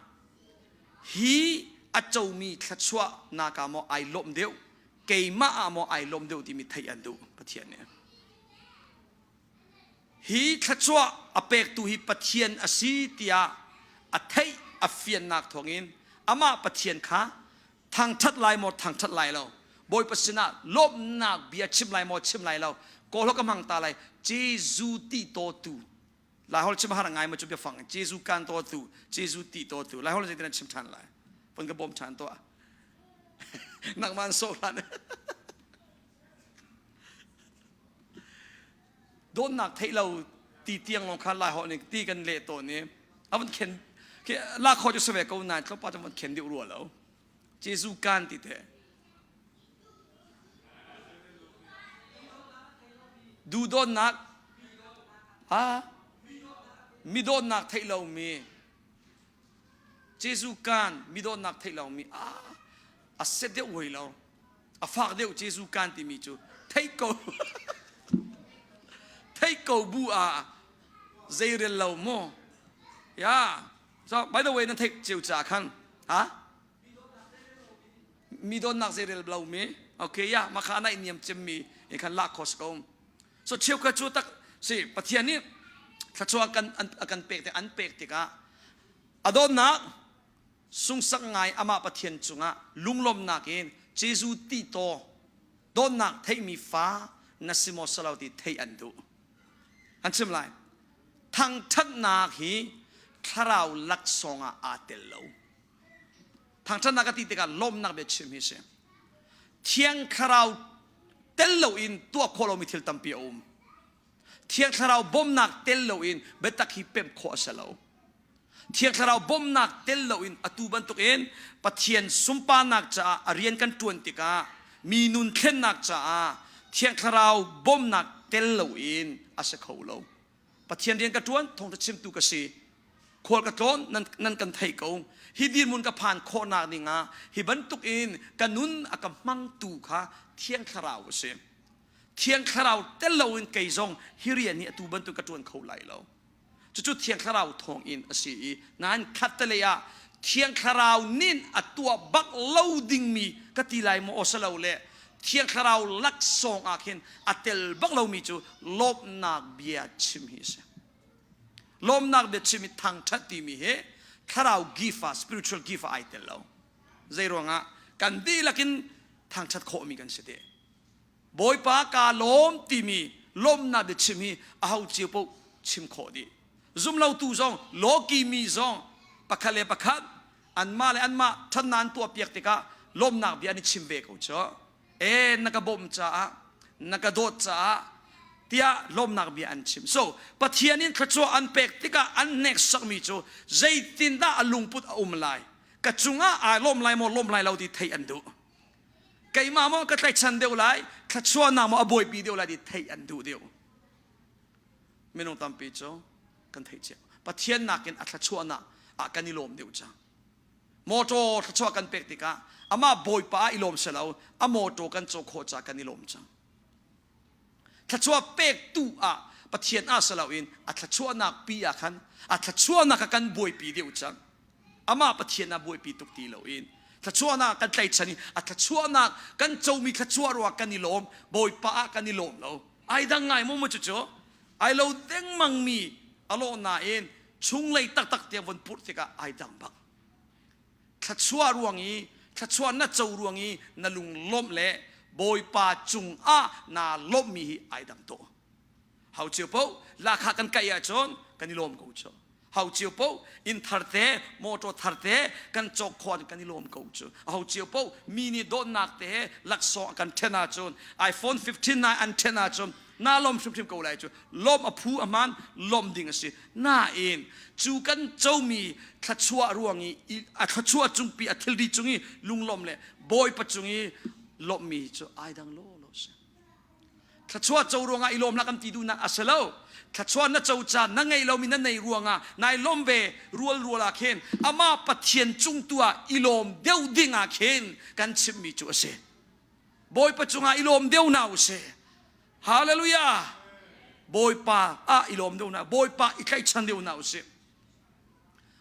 Speaker 1: hi a comi thluachuahnak ah maw ai lawmh deuh keimah ah maw ai lawm deuh timi theih an duh Pathian nih. Hi thluachuah a pektu hi Pathian a si tiah a theih a fiannak thawngin amah Pathian kha thangṭhat lai maw thangṭhat lai lo Bawipa sinah lawmhnak bia chim lai maw chim lai lo kawl ka hmang ta lai Jesuh ti to tu Laiholh chim har ngai ma cu biafang Jesuh kan to tu Jesuh ti to tu Laiholh zeitin chim ṭhan lai pon ka bawm ṭhan tuah nangmah an sawh hlan dawtnak theih lo ti tiang lawng kha lai holh nih ti kan leh tawn i a van khen la kho cu si ve ko nain tlawmpa cu van khen deuh rua lo Jesuh kan ti te duhdawtnak ha mi dawtnak theih lomi Jesuh kan mi dawtnak theih lomi a a set deuh hoi lo a fak deuh Jesuh kan timi cu theih ko theih ko bu ah zeirel lo mu ya so by the way na theih cio ca khan ha mi dawtnak zeirel lo mi okay ya makha nai niam cem mi e khan lak khos ko so cheukhat cu tak si pathian nih thluachuah kan an kan pek te an pek tikah a dawtnak. Sungsak ngai amah Pathian cungah lunglawmhnak in Jesuh ti taw dawtnak theihmi fa na si maw si lo ti theih an duh. An chim lai. Thangṭhatnak hi thlarau laksawng ah aa tel lo. Thangṭhatnak ka ti tikah lawmhnak bia chim hi si. Thiang Thlarau tel loin tuah khawh lomi thil tampi a um. Thiang Thlarau bawmhnak tel loin biatak hi pemh khawh a si lo. Thiang Thlarau bawmhnak tel loin atu bantukin Pathian sunparnak caah a rian kan ṭuan tikah mi nun thlennak caah Thiang Thlarau bawmhnak tel loin a si kho lo. Pathian rian ka ṭuan, thawngṭha chimtu ka si. Khual ka tlawn, nan, nan kan theih ko. Hi dirhmun ka phan khawhnak dingah hi bantukin ka nun a ka hmangtu kha Thiang Thlarau a si. Thiang Thlarau tel loin kei zong hi rian hi atu bantuk ka ṭuan kho lai lo. Cucu Thiang Thlarau thawngin a si i nain khattelei ah Thiang Thlarau nin a tuah bak lo dingmi ka ti lai maw aw si lo le Thiang Thlarau laksawng ah khin a tel bak lomi cu lawmhnak bia chim hi a si. Lawmhnak bia chim i thangṭhat timi hi thlarau gift ah spiritual gift ah ai tel lo. Zei ruangah kan dihlak in thangṭhat khawhmi kan si te. Bawipa kaa lawm timi lawmhnak biachim hi aho cio paoh chim khawh dih. Zumlotu zong, lawki mi zong pakhat le pakhat anmah le anmah ṭhatnak an tuahpiak tikah lawmhnak bia an i chim ve ko cu. E na ka bawmh caah, na ka dawt caah tiah lawmhnak bia an chim. So Pathian in thluachuah an pek tikah an hneksakmi cu zeitindah a lungput a um lai? Ka cungah aa lawm lai maw, lawm lai lo ti theih an duh. Keimah maw ka tlaihchan deuh lai, thluachuahnak maw a buaipi deuh lai ti theih an duh deuh. Minung tampi cu kan theih cio. Pathian nakin a thluachuahnak ah kan i lawm deuh cang. Motor thluachuah kan pek tikah amah Bawipa ah i lawm si lo, a motor kan caw khawh caah kan i lawm cang. Thluachuah pektu ah Pathian ah si loin a thluachuahnak pi ah khan a thluachuahnak ah kan buaipi deuh cang. Amah Pathian ah buaipi tuk ti loin thluachuahnak kan tlaichan i a thluachuahnak kan comi thluachuah ruah kan i lawm Bawipa ah kan i lawm lo. Ai dang ngai mu mu cucu ai lo dengmang mi a lawh nain chunglei taktak tiang von purh tikah ai dang bak. Thluachuah ruang i thluachuah na co ruang i na lung lawmh le Bawipa cungah naa lawmhmi hi ai dang tuk. Hau cio paoh lahkhah kan kaih ahcun kan i lawm ko cu. Hau cio paoh inn thar te, motor thar te kan cawk khawh ahcun kan i lawm ko cu. Hau cio paoh mi nih dawtnak te he laksawng a kan ṭhen ahcun iPhone 15 nai an ṭhen ahcun naa lawm hrimhrim ko lai cu. Lawmh a phu a hmaan, lawmh ding a si. Nain cu kan comi thluachuah ruang i a thluachuah cungpi a thilri cung i lunglawmh le Bawipa cung i lawmhmi cu ai dang law law si. Thluachuah co ruangah i lawm hlah kan ti duhnak a si lo. Thluachuah na co caan na ngei lomi na nei ruangah nai lawm ve rual rual ah khin amah Pathian cung tu ah i lawm deuh ding ah khin kan chimmi cu a si. Bawipa cungah i lawm deuh hna u sih. Hallelujah! Bawipa ah i lawm deuh hna, Bawipa i tlaihchan deuh hna u sih.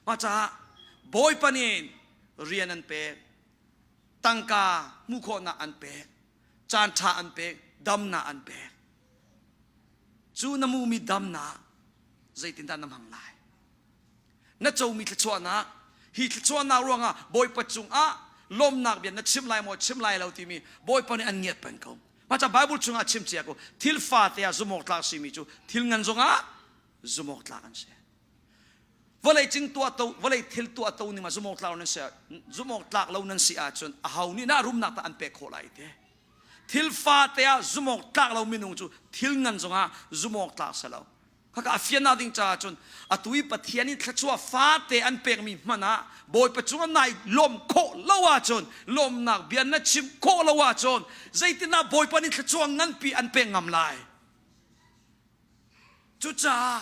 Speaker 1: Mah caah Bawipa nih rian an pek, tangka hmuh khawhnak an pek, caan ṭha an pek, damnak an pek. Cu na mumi damnak zeitindah na hmang lai? Na comi thluachuahnak, hi thluachuahnak ruangah Bawipa cungah lawmnak bia na chim lai maw, chim lai lo timi Bawipa nih an ngiat peng ko. Mah ca Bible chungah chim cia ko, thil fate ah zumh awk tlak simi cu thil ngan zongah zumh awk tlak an si. Vawlei cing tuah to, vawlei thil tuah to ning ah zumh awk tlak nan si zumh awk tlak lo nan si ahcun aho nih dah rumnak tah an pek khawh lai te. Thil fate ah zumh awk tlak lo minung cu thil ngan zongah zumh awk tlak si lo. Khaka a fiannak ding caah cun atu i Pathian in thluachuah fate an pekmi hmanh ah Bawipa cungah nai lawmh khawh lo ahcun lawmhnak bia na chim khawh lo ahcun zeitindah Bawipa nih thluachuah nganpi an pek ngam lai? Cucaah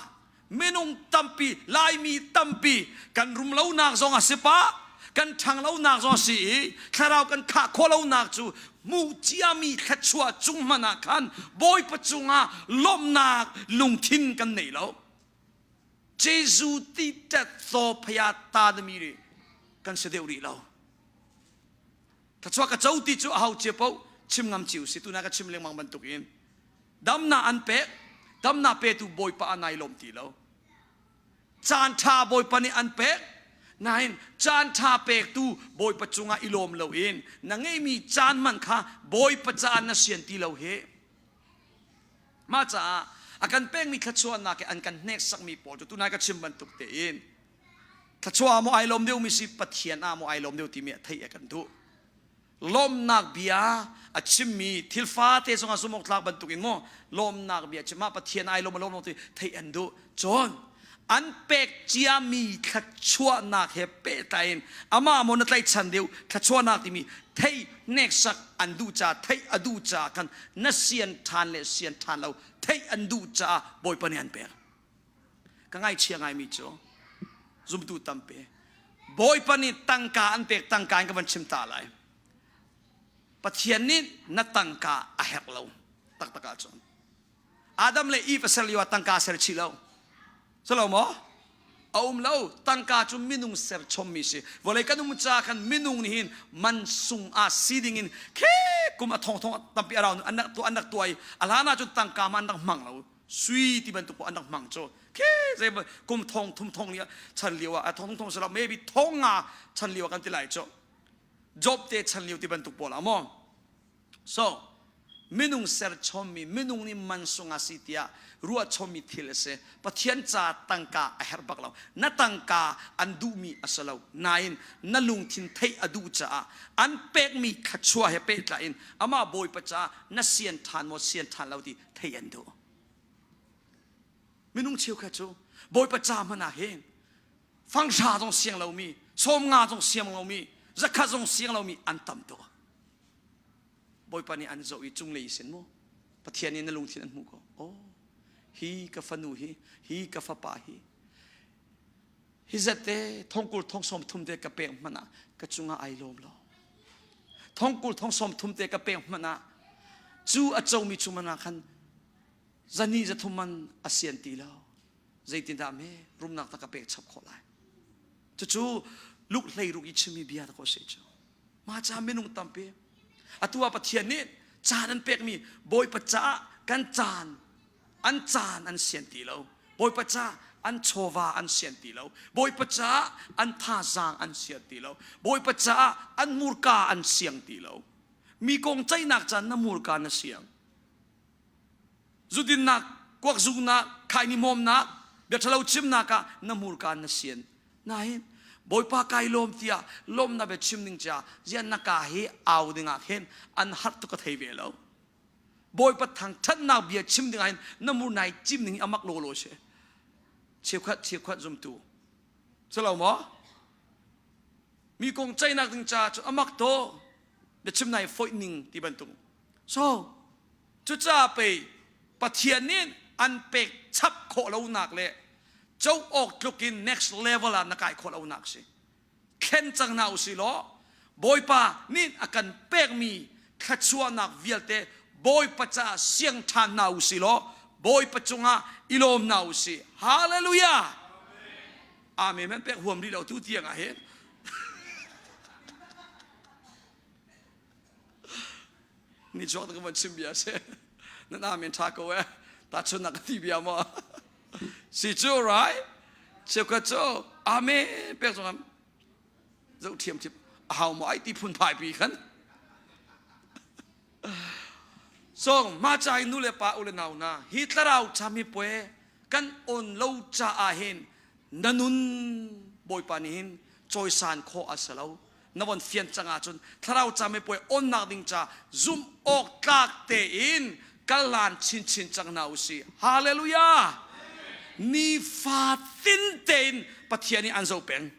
Speaker 1: minung tampi, Laimi tampi kan rum lonak zong a si pah, kan ṭhang lonak zong a si i thlarau kan khah khawh lonak cu hmuh ciami thluachuah cung hmanh ah khan Bawipa cungah lawmhnak lungthin kan nei lo. Jesuh ti tet thaw phaya ta dami ri kan si deuh rih lo. Thluachuah ka co ti cu aho cia paoh chim ngam cio si tuna ka chim lengmang bantukin Damnak an pek, damnak petu Bawipa ah nai lawm ti lo. Caan ṭha Bawipa nih an pek, Nain caan ṭha pektu Bawipa cungah i lawm loin na ngeihmi caan hmanh kha Bawipa caah na sian ti lo hi. Mah caah a kan pekmi thluachuahnak he an kan hneksakmi pawl cu tunai ka chim bantuk tein thluachuah ah maw ai lawm deuhmi si Pathian ah maw ai lawm deuh timi a theih a kan duh. Lawmnak bia a chimmi thil fate zongah zumh awk tlak bantukin maw lawmnak bia chim ah Pathian ai lawm a lawm lo ti theih an duh. Cun an pek ciami thluachuahnak he pehtlai in amah maw na tlaihchan deuh thluachuahnak timi theih hneksak an duh caah theih a duh caah khan na sian ṭhan le sian ṭhan lo theih an duh caah Bawipa nih an pek. Ka ngaihchia ngaimi cu zumtu tampi Bawipa nih tangka an pek tangka in ka van chim ta lai. Pathian nih na tangka a herh lo taktak ahcun. Adam le Eve a ser lio ah tangka a ser chih lo. Silo maw? A um lo. Tangka cu minung ser chommi si. Vawlei kan um ca khan minung nih hin man sung ah si ding in khe kum a thong thong tampi around an rak an rak tuah i a hlan ah cun tangka ma an rak hmang lo. Sui ti bantuk an rak hmang cu. Khe zei kum thong thum thong lio chan lio ah thong thong silo maybe thong nga chan lio kan ti lai cu. Job te chan lio ti bantuk pawl ah maw? So, minung serchommi, minung nih mansung a si tiah ruahchommi thil a si. Pathian ca tangka a herh bak lo. Na tangka an duhmi a si lo. Nain na lungthin theih a duh caah an pekmi thluachuah he pehtlai in amah Bawipa caah na sian ṭhan maw sian ṭhan lo ti theih an duh. Minung cheukhat cu Bawipa ca hmanh ah hin fanghra zong siang lomi, sawmnga zong siang lomi, zakhat zong siang lomi an tam tuk. Bawipa nih an zoh i cunglei sin mu Pathian nih na lungthin an hmuh ko oh hi ka fanu hi hi ka fapa hi hi zat te thongkul thong sawm thum te ka pek hmanh ah ka cungah ai lawm lo thongkul thong sawm thum te ka pek hmanh ah cu a comi chung man ah khan zani zathum man a sian ti lo zeitindah me rumnak ta ka pek chap khawh lai cucu luk hlei ruk i chimmi bia ta ko se cu Mah ca minung tampi. Atu ah Pathian nih caan an pekmi Bawipa caah kan caan an caan an sian ti lo. Bawipa caah an chawva an sian ti lo. Bawipa caah an thazaang an sian ti lo. Bawipa caah an murka an siang ti lo. Mi kong ceihnak caan na murka na siang. Zudinnak, kuakzuknak, khaini hmawmnak, bia ṭhalo chimnak ah na hmurka na sian. Nain Bawipa kai lawm tiah lawmnak bia chim ding ca zian na ka hi au dingah khin an har tuk ka thei ve lo. Bawipa thangṭhatnak bia chim dingah hin na mur nai cim ding hi amak lawlaw si. Cheukhat cheukhat zumtu. Culo maw? Mi kong ceihnak ding ca cu amak to biachim nai foih ning ti bantuk. So, cucaah pei Pathian nih an pek chap khawh lonak le co awk tluk in next level ah na kai khawh lonak si. Thlen cang hna usih law Bawipa nih a kan pekmi thluachuahnak vialte Bawipa caah siang ṭhan hna usih law Bawipa cungah i lawm hna usih. Hallelujah! Amen. Man pek huam rih lo tu tiang ah hin. Ni chuak ka van chim bia si. Nan amen tha ko eh. Ta chun nak ti bia mo. Si cu right? Cheukhat cu amen pek zong zoh thiam thiam hau mo ai ti phun phai pi khan. So ma chai nu le pa u le nau na hi tlarau chami pue kan on lo cha ah hin na nun Bawipa nih hin cawisan khawh a si lo na von fian cang ahcun thlarau camepuai onnak ding ca zumh awk tlak tein kal lan chinchin cang hna usih hallelujah nifatin tein Pathian nih an zoh peng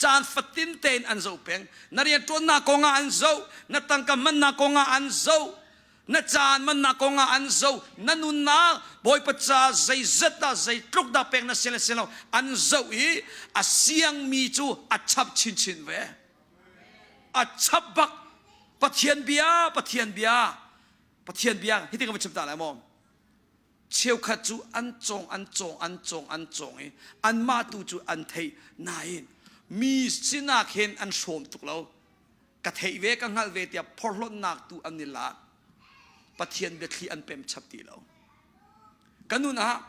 Speaker 1: caan fatin tein an zoh peng na rianṭuannak kongah an zoh na tangka hmannak kongah an zoh na caan mannak kongah an zoh na nunnak bawipa ca zeizat dah zeitluk dah pek na si le si lo an zoh i a siangmi cu a chap chinchin ve a chap bak pathian bia pathian bia pathian bia hitin ka va chim ta lai maw cheukhat cu an cawng an cawng an cawng an cawng i anmah tu cu an theih nain mi sinak hin an hrawm tuk lo ka theih ve ka hngalh ve tiah phorhlawtnak tu an i lak Pathian biathli an pem chap ti lo ka nun ah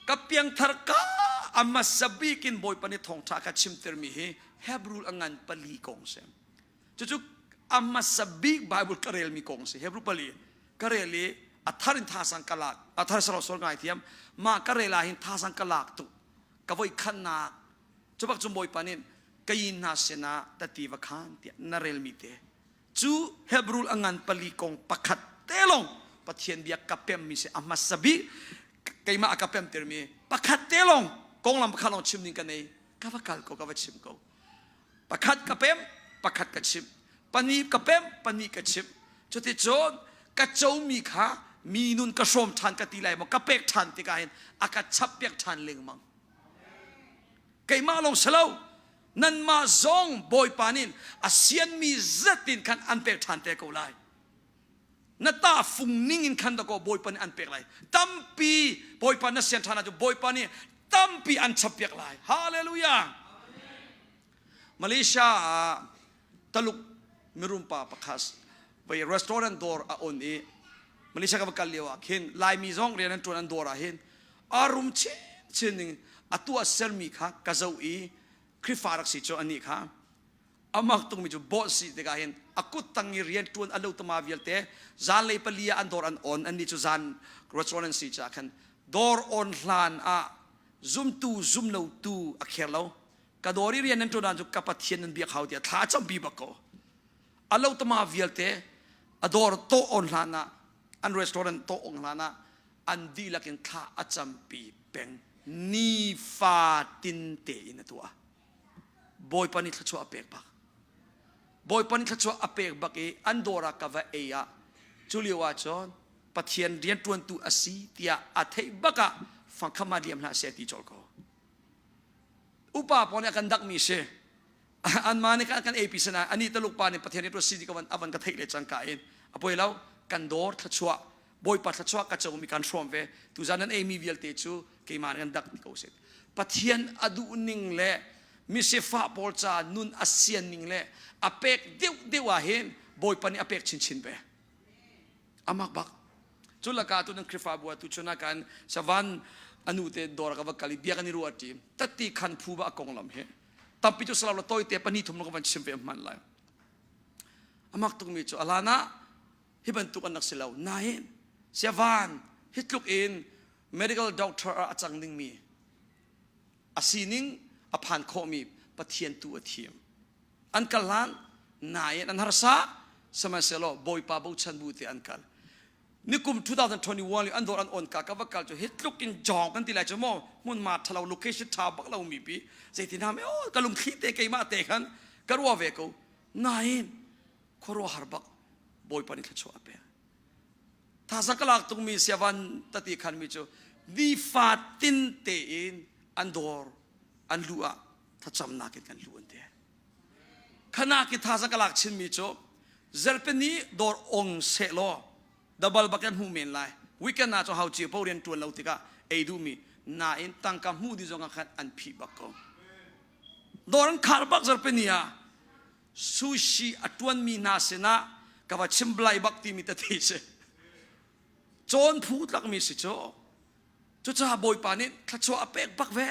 Speaker 1: ka Ka piangthar ka a hmasa bik in Bawipa nih thawngṭha ka chimtermi hi Hebrew a ngan pali kong si. Cucu a hmasa bik Bible ka relmi kong si. Hebrew pali ka rel i a thar in thasang ka lak. A thar saro sol ngai thiam. Mah ka rel ah hin thasang ka lak tuk. Ka voi khannak. Cu bak cu Bawipa nih ka yin hna sinah tati va khan tiah na relmi te. Cu Hebrew a ngan pali kong pakhat te lawng Pathian bia ka pemmi si a hmasa bik keimah a ka pemtermi pakhat te lawng konglam pakhat lawng chim ding ka nei ka va kal ko ka va chim ko pakhat ka pem pakhat ka chim pahnih ka pem pahnih ka chim cuticun ka comi kha mi nun ka hrawm ṭhan ka ti lai maw ka pek ṭhan tikah hin a ka chap piak ṭhan lengmang keimah lawng si lo nanmah zong Bawipa nih a sianmi zat in khan an pek ṭhan te ko lai na ta fung ning in khan dakaw Bawipa nih an pek lai tampi Bawipa na sian ṭhan ahcun Bawipa nih tampi an chappiak lai hallelujah Malaysia ah Taluk mirum pa pakhat vai restaurant dawr a on i Malaysia ka va kal lio ah khin Laimi zong rian an ṭuan an dawr ah hin a rum chinchin ning a tuah sermi kha ka zoh i Khrihfa rak si cu anih kha amak tukmi cu bawh si tikah hin a kut tang i rian ṭuan a lo tama vialte zanlei pali ah an dawr an on annih cu zan restaurant an si caah khan dawr on hlan ah zumtu zumlotu a kher lo ka dawr i rian nan ṭuan cu ka Pathian nan biak hau tiah thla campi bak ko a lo tama vialte a dawr tawh on hlan ah an restaurant tawh on hlan ah an dihlak in thla a campi peng nifatin tein a tuah Bawipa nih thluachuah a pek bak Bawipa nih thluachuah a pek bak i an dawr ah ka va ei ah cu lio ah cun Pathian rianṭuantu a si tiah a theih bak ah fangkham ah liam hlah seh ti colh ko upa pawl nih a kan dakmi si anmah nih kan eipi sana ani taluk pa nih Pathian nih si ka van avan ka theih le cangka in a poi lo kan dawr thluachuah Bawipa thluachuah ka comi kan hrawm ve tuzan nan eimi vialte cu keimah nih kan dak ti ko seh Pathian a duh ning le misifah pawl ca nun a sian ning le a pek deuh deuh ah hin Bawipa nih a pek chinchin ve amak bak cu laka tu nan Khrihfabu ah tu chun ah kan savan anu te dawr ka va kal i bia kan i ruah ṭi tatti khan phu ba a konglam hi tampi cu salau la toi te pahnih thum ka van chim ve hman lai amak tukmi cu alana hi bantuk an rak si lo nain siavan hi tluk in medical doctor ah a cang dingmi a sining a phan khawhmi Pathian tu a thiam an kal hlan nain an harsa sihmanhsehlaw Bawipa bochan bu te an kal nikum 2021 li an dawr an on ka ka va kal cu hi tluk in jong kan ti lai cu maw hmunhma thalo location tha bak lo mi pi zeitin ha me o ka lungthli te keimah te khan ka ruah ve ko nain khuaruahhar bak Bawipa nih thluachuah a pek thazang ka lak tukmi siavan tati khan mi cu nifatin tein an dawr an lu ah thlacamnak in kan lu an ti khanak i thazang ka lak chinmi cu zerpini dawr ong seh law dabal bak an hmu men lai weekend ah cu hau cio po rian tuan lo tikah ei duhmi nain tangka hmuh ding zong ah khan an phih bak ko dawr an khar bak zarpini ah sushi a tuanmi hna sinah ka va chim blai bak timi tete si cawn phu tlakmi si cu cucaah bawipa nih thluachuah a pek bak ve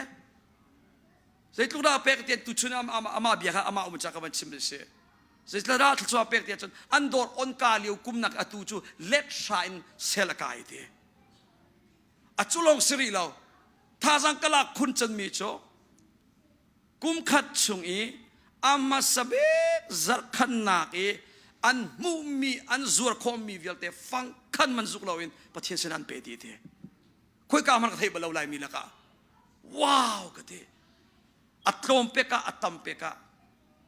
Speaker 1: zeitluk dah a pek tiah tuchun amah bia kha amah um ca ka van chim si zeitluk dah thluachuah a pek tiah cun an dawr on ka lio kumnak atu cu let hra in sel a kai ti a cu lawng si rih lo thazang ka lak khun canmi cu kum khat chung i a hmasa bik zarhkhannak i an hmuhmi an zuar khawhmi vialte fangkhan man zuk loin Pathian sin an pe ti ti khoika hmanh ka theih bal lo laimi lakah wow ka ti a tlawm pek ah a tam pek ah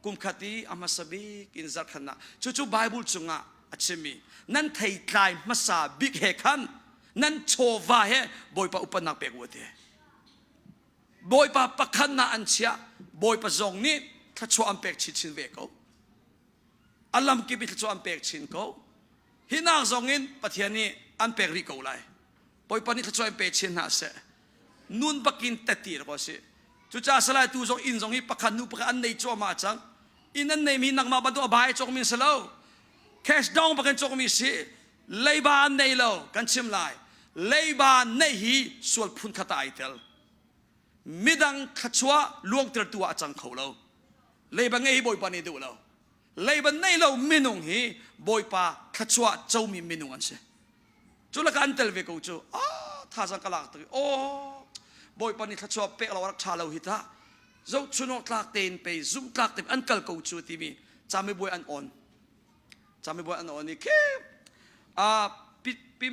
Speaker 1: kum khat i a hmasa bik in zarhkhannak cucu Bible chungah a chimmi nan theitlai hmasa bik he khan nan chawva he Bawipa upatnak pek u ti Bawipa pakhat na an chiah Bawipa zong nih thluachuah an pek chinchin ve ko a lamkip i thluachuah an pek chin ko hi nak zong in Pathian nih an pek rih ko lai Bawipa nih thluachuah in pe chin hna seh nun bakin teti ko si cucaah salai tu zong inn zong hi pakhat nu pakhat an nei cuahmah cang inn an neimi nangmah bantuk a bai cawkmi si lo cash down bakin cawkmi si leiba an nei lo kan chim lai. Leiba neih hi sual phunkhat ah ai tel. Midang thluachuah luangtertu ah a cang kho lo. Leiba ngei hi Bawipa nih duh lo. Leiba nei lo minung hi Bawipa thluachuah comi minung an si. Cu lakah an tel ve ko cu. Ah, thazang ka lak tuk. Oh, Bawipa nih thluachuah pek lo rak ṭha lo hi tah. Zohchunawk tlak tein pei zumhtlak tein an kal ko cu timi camibuai an on. Camibuai an on i khi ah pi pi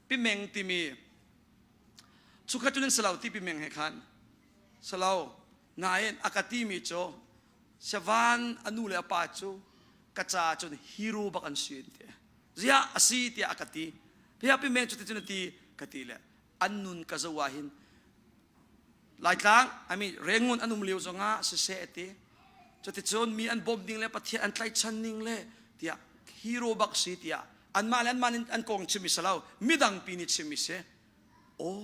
Speaker 1: pimeng timi chukhat cu nan si lo ti pimeng he khan si lo nain a ka timi cu Savan a nu le a pa cu ka ca cun hero bak an si ti ziah a si tiah a ka ti pia pimeng cu ti cun a ti ka ti le an nun ka zoh ah hin Laitlang I mean Rengun an um lio zongah siseh ti cuticun mi an bawmh ding le Pathian an tlaihchan ning le tiah hero bak si tiah anmah le anmah an kong chim si lo midang pi nih chim si aw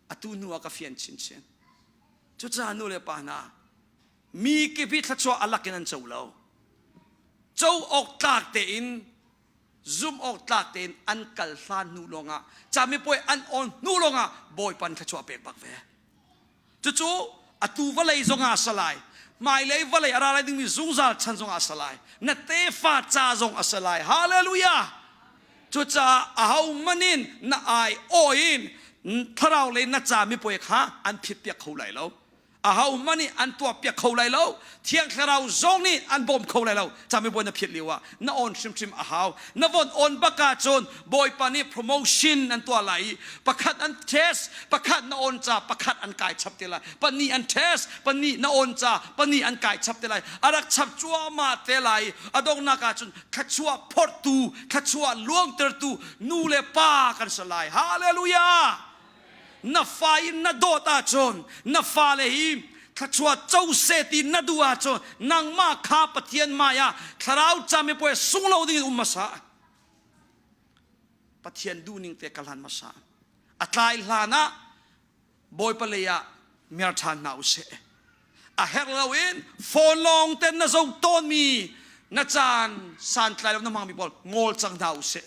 Speaker 1: atu hnu ah ka fian chinchin cucaah nu le pa hna mi kip hi thluachuah alak in an co lo co awk tlak tein zumh awk tlak tein an kal hlan hnu lawngah camipuai an on hnu lawngah Bawipa nih thluachuah pek bak ve. Cucu atu vawlei zongah a si lai, hmailei vawlei a ra lai dingmi zungzal chan zongah a si lai, na tefa ca zong a si lai. Hallelujah! Cucaah ahohmanh in na ai aw in thlarau lei na ca mipuai kha an phit piak kho lai lo. Ahohmanh nih an tuahpiak kho lai lo. Thiang Thlarau zong nih an bawm kho lai lo. Camibuai na phiat lio ah na on hrimhrim a hau. Na von on bak ahcun Bawipa nih promotion an tuah lai i pakhat an test, pakhat na on ca, pakhat an kai chap te lai. Pahnih an test, pahnih na on ca, pahnih an kai chap te lai. A rak chap cuahmah te lai. A donghnak ahcun thluachuah phorhtu, thluachuah luangtertu nu le pa kan si lai. Hallelujah! Na fa in na dawt ahcun na fale hi thluachuah co seh ti na duh ahcun nangmah kha Pathian hmai ah thlarau camipuai sung lo ding in um hmasa. Pathian duhning te ka hlan hmasa. A tlai hlan ah Bawipa lei ah mer ṭhan hna usih. A herh loin phone lawng ten na zoh tawnmi na caan santlai lo na hmangmi pawl ngol cang hna usih.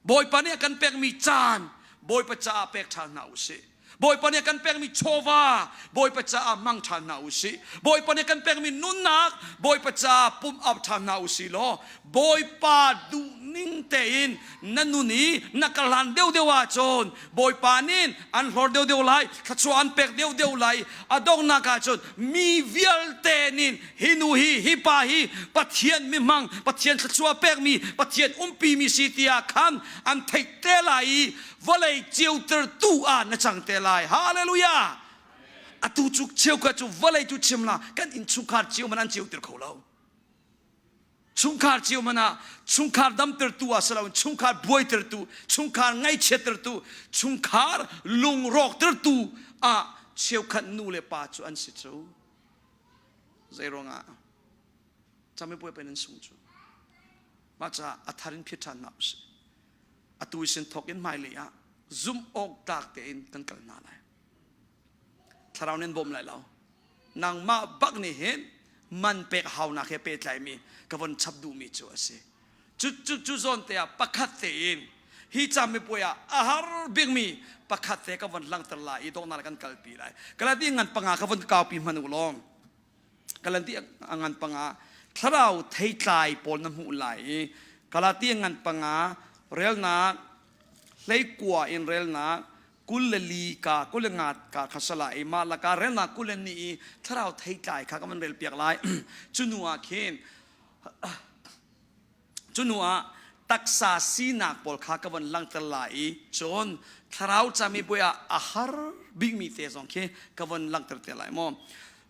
Speaker 1: Bawipa nih a kan pekmi caan Bawipa caah pek ṭhan hna usih. Bawipa nih a kan pekmi chawva Bawipa caah hmang ṭhan hna usih. Bawipa nih a kan pekmi nunnak Bawipa caah pumh up ṭhan hna usih law Bawipa duhning tein na nun i na ka hlan deuhdeuh ahcun Bawipa nih an hlor deuhdeuh lai, thluachuah an pek deuhdeuh lai. A donghnak ahcun mi vialte nih hi nu hi hi pa hi Pathian mihmang Pathian thluachuah pekmi Pathian umpimi si tiah khan an theih te lai i vawlei ceutertu ah na cang te lai. Hallelujah! Atu cu cheukhat cu vawlei cu chim la kan innchungkhar cio man an ceuter kho lo. Chungkhar cio man ah chungkhar damtertu ah si loin chungkhar buaitertu, chungkhar ngaihchiattertu, chungkhar lungrawktertu ah cheukhat nu le pa cu an si cu. Zei ruangah camipuai pen an sung cu. Mah caah a thar in phiat ṭhan hna usih. Atu sin thawk in hmailei ah zumh awk tlak tein kan kal hna lai. Thlarau nih an bawm lai lo. Nangmah bak nih hin man pek haunak he pehtlaimi ka von chap duhmi cu a si. Cu cu cu zawn te ah pakhat tein hi camipuai ah a har bikmi pakhat te ka von langhter lai i donghnak kan kalpi lai. Galati ngan panga ka von kaupi hman u law. Galati ngan panga thlarau theitlai pawl na hmuh lai i Galati ngan panga relnak hleikua in relnak 24 ka 25 ka kha sala i mah laka relnak 22 i thlarau theitlai kha ka van rel piak lai. Cu nu ah khin Cu hnu ah taksa sinak pawl kha ka von langhter lai i cun thlarau camipuai ah a har bikmi te zong khi ka von langhter te lai maw.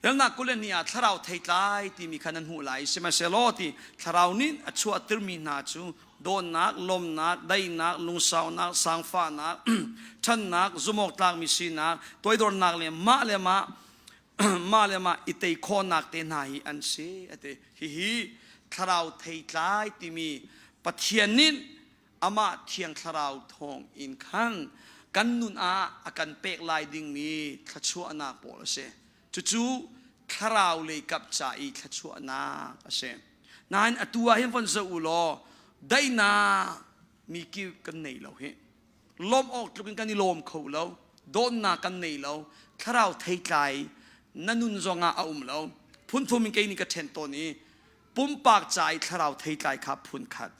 Speaker 1: Relnak 22 ah thlarau theitlai timi kha nan hmuh lai sihmanhsehlaw ti thlarau nih a chuahtermi hna cu dawtnak, lawmnak, daihnak, lungsaunak, sangfahnak, ṭhannak, zumhawktlakmi sinak, toidornak le mah le mah mah le mah i tei khawhnak te hna hi an si a ti. Hihi thlarau theitlai timi Pathian nih amah thiang thlarau thawng in khan kan nun ah a kan pek lai dingmi thluachuahnak pawl a si. Cucu thlarau lei kap ca i thluachuahnak a si. Nain atu ah hin von zoh u law daihnak mi kip kan nei lo hi. Lawmh awk tluk in kan i lawm kho lo. Dawtnak kan nei lo. Thlarau theitlai na nun zongah a um lo. Phunthum in kei nih ka ṭhen tawn i pumpak ca i thlarau theitlai kha phun khat.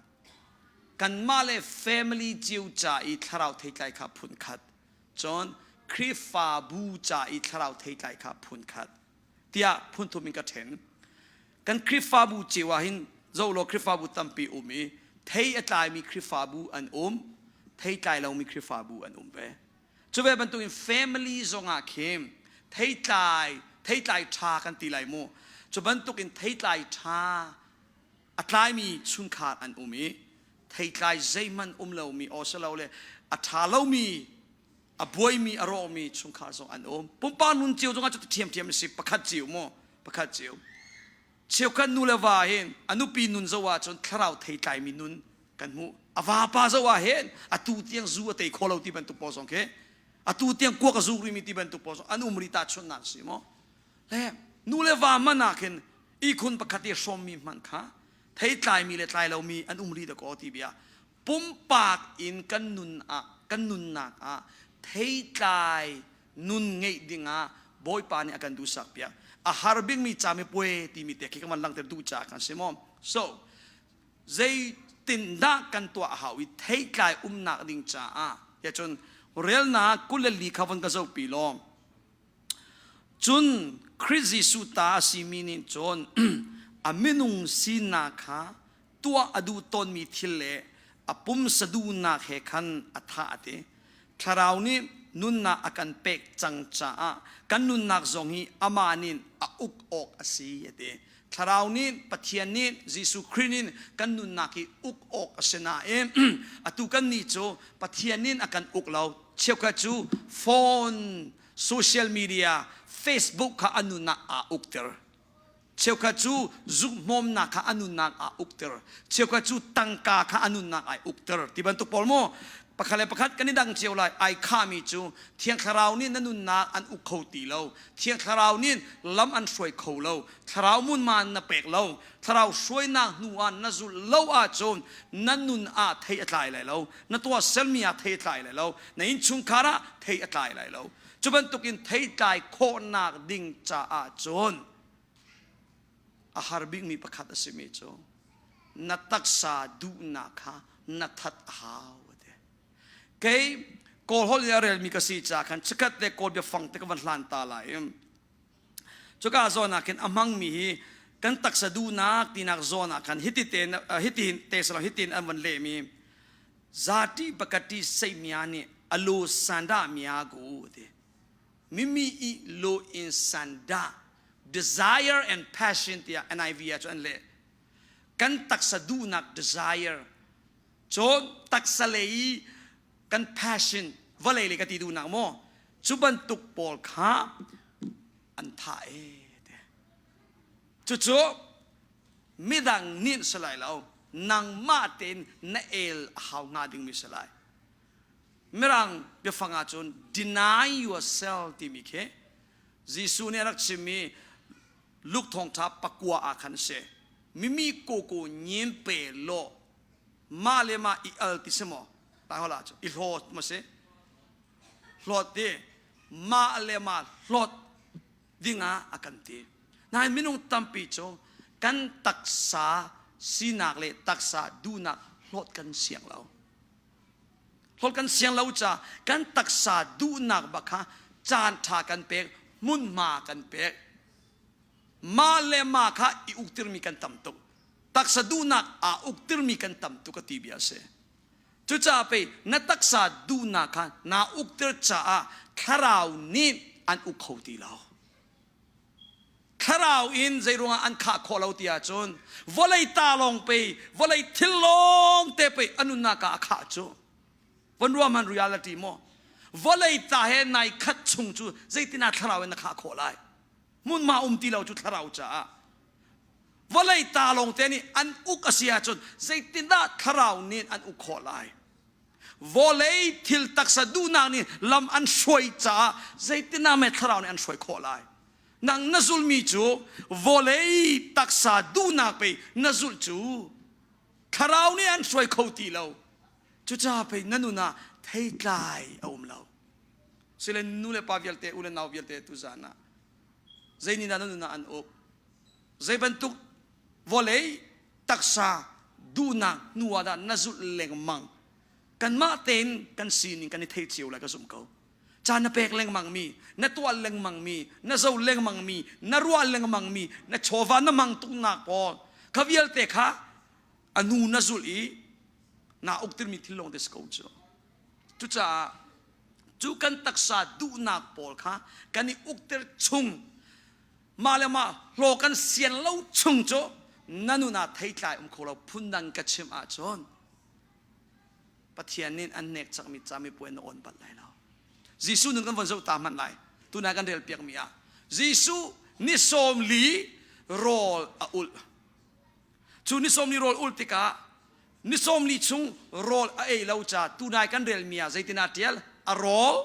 Speaker 1: Kanmah le family cio ca i thlarau theitlai kha phun khat. Cun Khrihfabu ca i thlarau theitlai kha phun khat. Tiah phunthum in ka ṭhen. Kan Khrihfabu cio ah hin zoh law Khrihfabu tampi um i thei a tlaimi Khrihfabu an um, thei tlai lomi Khrihfabu an um ve. Cu ve bantukin family zongah khin theitlai theitlai ṭha kan ti lai mu. Cu bantukin theitlai ṭha a tlaimi chungkhar an um i theitlai zeihmanh um lomi aw silole a ṭha lomi a buaimi a rawkmi chungkhar zong an um. Pumpak nun cio zongah cu ṭhiamṭhiam a si pakhat cio mu pakhat cio. Cheukhat nu le va hin a nupi nun zoh ahcun thlarau theitlaimi nun kan hmuh. A vapa zoh ah hin atu tiang zu a tei kho lo ti bantuk pawl zong khi atu tiang kuak a zuk rimi ti bantuk pawl zong an um rih tahchunhnak si maw? Le nu le va hmanh ah khin ihkhun pakhat i hrawmmi hmanh kha theitlaimi le tlai lomi an um rih dakaw ti bia pumpak in kan nun ah kan nunnak ah theitlai nun ngeih dingah Bawipa nih a kan duhsak piak. A har bikmi camipuai timi te khi ka van langhter duh caah kan si maw? So, zeitindah kan tuah a hau i theitlai umnak ding caah ya cun relnak 24 kha von ka zohpi law cun Khrih Jesuh ta a simi nih cun a minung sinak kha tuah a duh tawnmi thil le a pumsa duhnak he khan a thah a ti. Thlarau nih nunnak a kan pek cang caah kan nunnak zong hi amah nih a uk awk a si a ti. Thlarau nih Pathian nih Jesuh Khrih nih kan nunnak hi uk awk a si nain atu kan nih cu Pathian nih a kan uk lo. Cheukhat cu phone, social media, Facebook kha a nunnak aa ukter. Cheukhat cu zukhmawmnak kha a nunnak aa ukter. Cheukhat cu tangka kha a nunnak ai ukter. Ti bantuk pawl mu. Pakhat le pakhat kan i dang cio lai. Ai khami cu Thiang Thlarau nih na nunnak an uk kho ti lo. Thiang Thlarau nih lam an hruai kho lo. Thlarau munman na pek lo. Thlarau hruainak hnu ah na zulh lo ahcun na nun ah thei a tlai lai lo. Na tuahsermi ah thei a tlai lai lo. Na innchungkhar ah thei a tlai lai lo. Cu bantukin theitlai khawhnak ding caah cun a har bikmi pakhat a simi cu na taksa duhnak kha na that a hau a ti. Kei Kawl holh i a relmi ka si caah khan chikkhat te Kawl biafang te ka van hlan ta lai. Cuka zawn ah khin a hmangmi hi kan taksa duhnak tinak zawn ah khan hiti te hiti te salo hitin an van lehmi zati pakati seimia nih alu sanda mia gu ti mimi i lo in sanda desire and passion tiah NIV ah cu an leh kan taksa duhnak desire cun taksa lei kan passion vawlei lei ka ti duhnak maw cu bantuk pawl kha an thah e cucu midang nih si lai lo nangmah tein na el a hau hnga dingmi si lai mirang biafang ahcun deny yourself timi khi Jesuh nih a rak chimmi Luke thawngṭha pakua ah khan a si mimi koko nyin pe law mah le mah i al ti si maw lai hola cu i hlawt ma si hlawt ti mah le mah hlawt dingah a kan ti nain minung tampi cu kan taksa sinak le taksa duhnak hlawt kan siang lo hlawt kan siang lo ca kan taksa duhnak bak kha caan ṭha kan pek hmunhma kan pek mah le mah kha i uktirmi kan tam tuk taksa duhnak aa uktirmi kan tam tuk a ti bia a si cucaah pei na taksa duhnak kha naa uktir caah thlarau nih an uk kho ti lo thlarau in zeiruangah an khah khawh lo ti ahcun vawlei ta lawng pei vawlei thil lawng te pei a nunnak ah a khah cu von ruah man reality maw vawlei ta he nai khat chung cu zeitin ah thlarau in na khah khawh lai hmunhma um ti lo cu thlarau caah vawlei ta lawng te nih an uk a si ahcun zeitindah thlarau nih an uk khawh lai vawlei thil taksa duhnak nih lam an hruai caah zeitindah mei thlarau nih an hruai khawh lai nang na zulmi cu vawlei taksa duhnak pei na zulh cu thlarau nih an hruai kho ti lo cucaah pei na nun ah. Theitlai a um lo. Silen nu le pa vialte, u le nau vialte tu zan ah zei nih dah na nun ah an uk? Zei bantuk vawlei taksa duhnak hnu ah dah na zulh lengmang? Kanmah tein kan sining kan i thei cio lai ka zumh ko. Caan na pek lengmang mi, na tuah lengmang mi, na zo lengmang mi, na ruah lengmang mi, na chawva na mang tuknak pawl kha vialte kha a nu na zulh i naa uktirmi thil lawng te si ko cu. Cucaah cu kan taksa duhnak pawl kha kan i ukter chung mah le mah hlaw kan sian lo chung cu na nun ah theitlai um kho lo phundang ka chim ahcun Pathian nih an nek cakmi camipuai na awn bal lai lo. Jesuh nun kan von zoh ta hmanh lai. Tunai kan rel piakmi ah Jesuh ni 40 rawl a ulh. Cu ni 40 rawl ulh tikah ni 40 chung rawl a ei lo ca tunai kan relmi ah zeitin aa ṭial? A rawl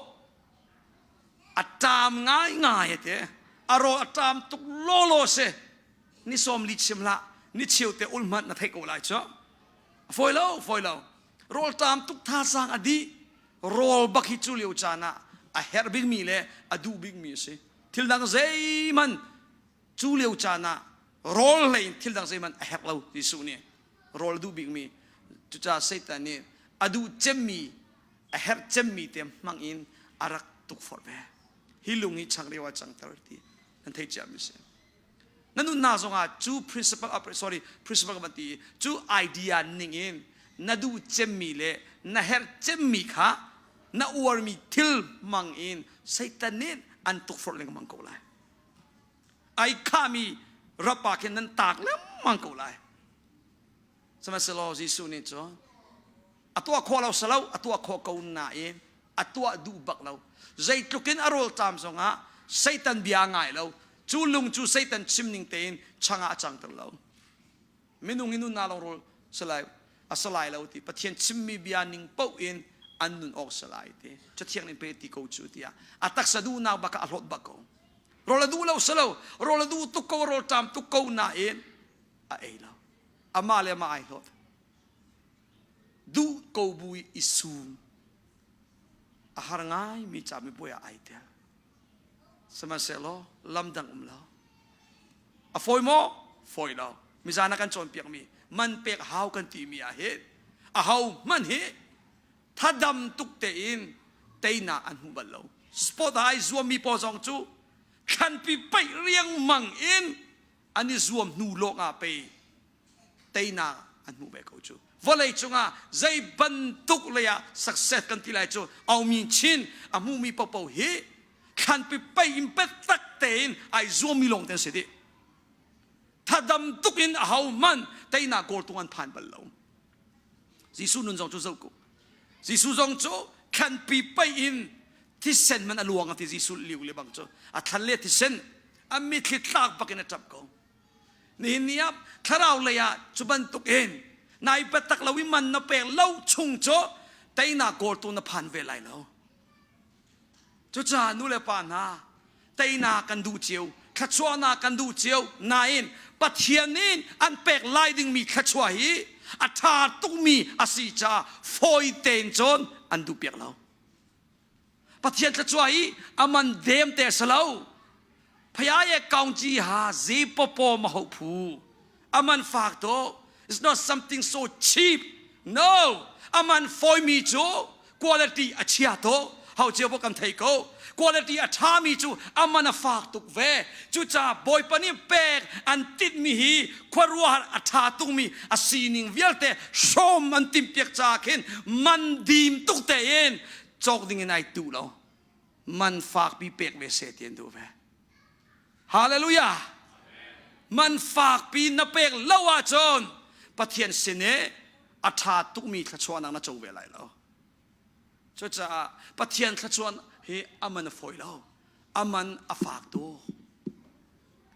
Speaker 1: a ṭam ngaingai a ti. A rawl a ṭam tuk lawlaw si. Ni 40 chim hlah, ni cheu te ulh hmanh na theih ko lai cu. A fawi lo, fawi lo. Rawlṭam tuk thazaang a dih. Rawl bak hi cu lio caan ah a herh bikmi le a duh bikmi a si. Thil dang zeihmanh cu lio caan ah rawl hlei in thil dang zeihmanh a herh lo Jesuh nih rawl a duh bikmi. Cucaah Satan nih a duh cemmi, a herh cemmi te hmang in a rak tukforh ve. Hi lung hi changreu ah cangter ti nan theih ciami a si. Na nunnak zongah cu principle of sorry principle ka van ti cu idea ning in na duh cemmi le na herh cemmi kha na uarmi thil mang in Satan nih an tukforh lengmang ko lai. Ai khami rap ah khin nan taak lengmang ko lai. Sihmanhsehlaw Jesuh nih cun a tuah khawh lo salo a tuah khawh ko nain a tuah duh bak lo. Zeitluk in a rawlṭam zongah Satan bia a ngai lo. Cu lung cu Satan chim ning tein chang ah a cangter lo. Minung i nunnak lawng rawl salai a salai lo ti Pathian chimmi bia ning paoh in an nun awk salai ti Cathiang nih pe ti ko cu tiah a taksa duhnak bak ah a hlawt bak ko. Rawl a duh lo salo rawl a duh tuk ko rawl ṭam tuk ko nain a ei lo. Amah le amah ai hlawt. Duh ko bu i sum a har ngaimi camipuai ah ai tel. Sihmanhsehlaw lam dang um lo. A fawi maw? Fawi lo. Mizan ah kan cawnpiakmi man pek hau kan timi ah hin aho hmanh hi thadam tuk tein teinak an hmu bal lo. Sport ah ai zuammi pawl zong cu thlanpi paih riangmang in an i zuam hnu lawng ah pei teinak an hmuh ve ko cu vawlei cungah zei bantuk lei ah success kan ti lai cu aumi chin a hmumi popo hi thlanpi pei in tak tein ai zuammi lawng te an si dih thadam tuk in a ho hmanh teinak kawltung an phan bal lo Jesuh nun zong cu zoh ko Jesuh zong cu thlanpi pei in thisen man a luang a ti Jesuh liu le bang cu a thlan le thisen a mithli tlak bak in a ṭap ko nihin ni ah thlarau lei ah cu bantuk in nai biatak lo i man na pek lo chung cu teinak kawltu na phan ve lai lo cucaah nu le pa hna teinak kan duh cio thluachuahnak kan duh cio nain Pathian nih an pek lai dingmi thluachuah hi a ṭha tukmi a si caah fawi tein cun an duh piak lo Pathian thluachuah hi a man dem te si lo. Phaya ye kaungci ha ze popo ma ho phu. A man fak to. It's not something so cheap. No. A man fawi mi cu quality a chia to. Hau cio bo kan thei ko. Quality a tha mi cu a man a fak tuk ve. Cucaah Bawipa nih pek an tinh mi hi khuaruahhar a tha tuk mi a sining vialte hrawm an timhpiak caah khin man dim tuk tein cawk ding in ai tu lo man fakpi pek ve seh ti an duh ve hallelujah man fakpi na pek lo ahcun Pathian sin i a ṭha tukmi thluachuahnak na co ve lai lo cucaah Pathian thluachuah hi a man a fawi lo a man a fak tuk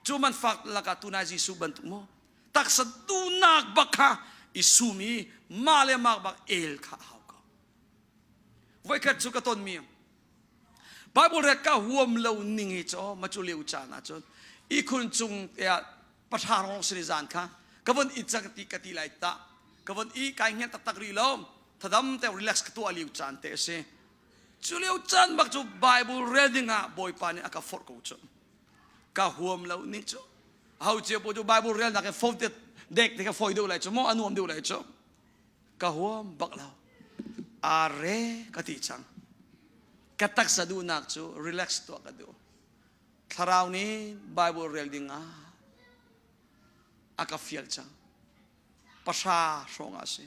Speaker 1: cu man fak lakah tunai Jesuh bantuk maw taksa duhnak bak kha i sum i mah le mah bak el kha a hau ko Voikhat cu ka tonmi Bible ret ka huam lo ning hi cu ma cu lio caan ah cun ihkhun cung tiah pahra rong sini zan kha ka von i cang ti ka ti lai ta ka von i kai hngen taktak rih lo. Thadam te relax ka tuah lio caan te a si. Cu lio caan bak cu Bible rel ding ah Bawipa nih a ka forh ko cu. Ka huam lo ning cu. Ho cio po cu Bible rel nak in phone te dek te ka fawi deuh lai cu maw a nuam deuh lai cu. Ka huam bak lo. Are ka ti cang. Ka taksa duhnak cu relax tuah ka duh. Thlarau nih Bible rel ding ah a ka fial cang. Pahra hrawng ah a si.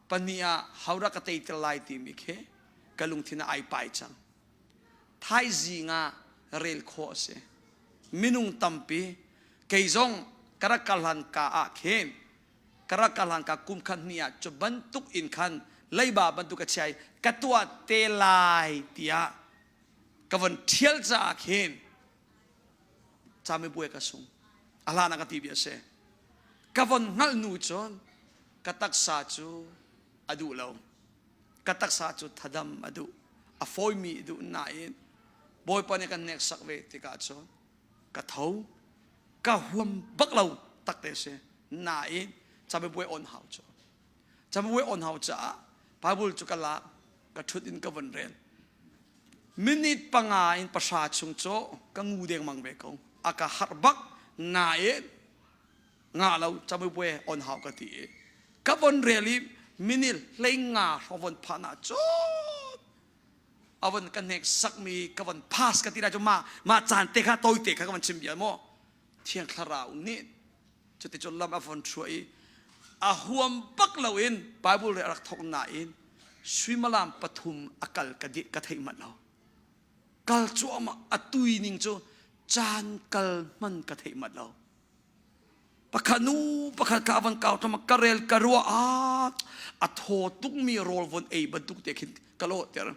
Speaker 1: Pahnih ah hodah ka tei te lai timi khi ka lungthin ah ai pai cang. Thaizing ah rel khawh a si. Minung tampi kei zong ka rak kal hlan ka ah khin ka rak kal hlan ka kum khat hnih ah cu bantuk in khan leiba bantuk ka chia i ka tuah te lai tiah ka von ṭhial caah khin camibuai ka sung. A hlan ah ka ti bia a si. Ka von hngalh nu cun ka taksa cu a duh lo. Ka taksa cu thadam a duh. A fawimi a duh nain Bawipa nih kan hneksak ve tikah cun ka tho. Ka huam bak lo takte si. Nain camibuai on hau cu. Camibuai on hau caah Bible cu ka lak ka ṭhut in ka von rel. Minute panga in pahra chung cu ka ngu dengmang ve ko. A ka harh bak nain nga lo camupuai on hau ka ti i ka von rel i minute hlei nga hrawng von phan ah cun a von ka hnek sakmi ka von pass ka ti lai cu ma ma caan te kha tawi te kha ka von chim bia maw Thiang Thlarau nih cuticun lam a von chuah i a huam bak loin Bible re a rak thawk nain suimilam pathum a kal ka di ka theih manh lo kal cuahmah a tui ning cu caan kal hman ka theih manh lo pakhat nu pakhat ka van kau thama ka rel ka ruah ah a thaw tukmi rawl von ei bantuk te khin ka lawhter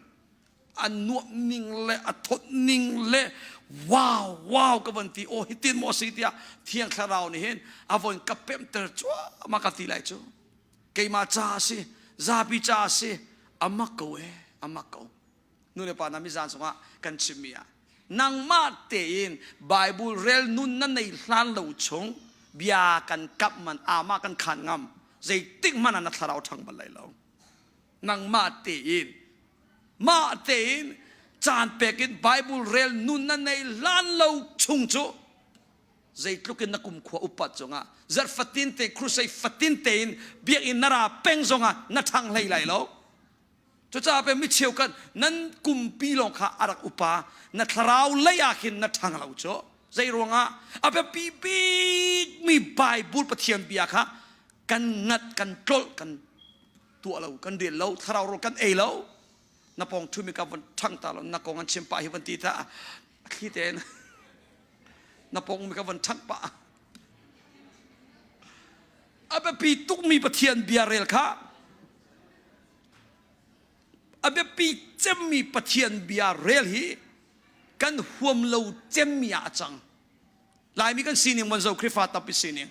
Speaker 1: a nuamh ning le a thawt ning le wow wow ka van ti aw hitin maw si tiah thiang thlarau nih hin a von ka pemter cuahmah ka ti lai cu keimah ca a si zapi ca a si a mak ko e a mak ko nu le pa na mizan chungah kan chimmi ah nangmah tein Bible rel nun na nei hlan lo chung bia kan kap man ama kan khan ngam zeitik hmanh ah na thlarau ṭhang bal lai lo nangmah tein mah tein caan pek in Bible rel nun na nei hlan lo chung cu zeitluk in na kumkhua upat zongah zarh fatin te crusade fatin tein biakinn na ra peng zongah na ṭhang hlei lai lo cucaah pe mi cheukhat nan kumpi lawng kha a rak upa na thlarau lei ah khin na ṭhang lo cu zei ruangah a biapi bikmi Bible Pathian bia kha kan ngat kan tlolh kan tuah lo kan rian lo thlarau rawl kan ei lo na pawng ṭhumi ka von ṭhang ta lo na kong an chim pah hi van ti ta a thli tein na pawng mi ka von ṭhang pah a biapi tukmi Pathian bia rel kha a biapi cemmi Pathian bia rel hi kan huam lo cemmi ah a cang Laimi kan sining mon zo Khrihfa tampi sining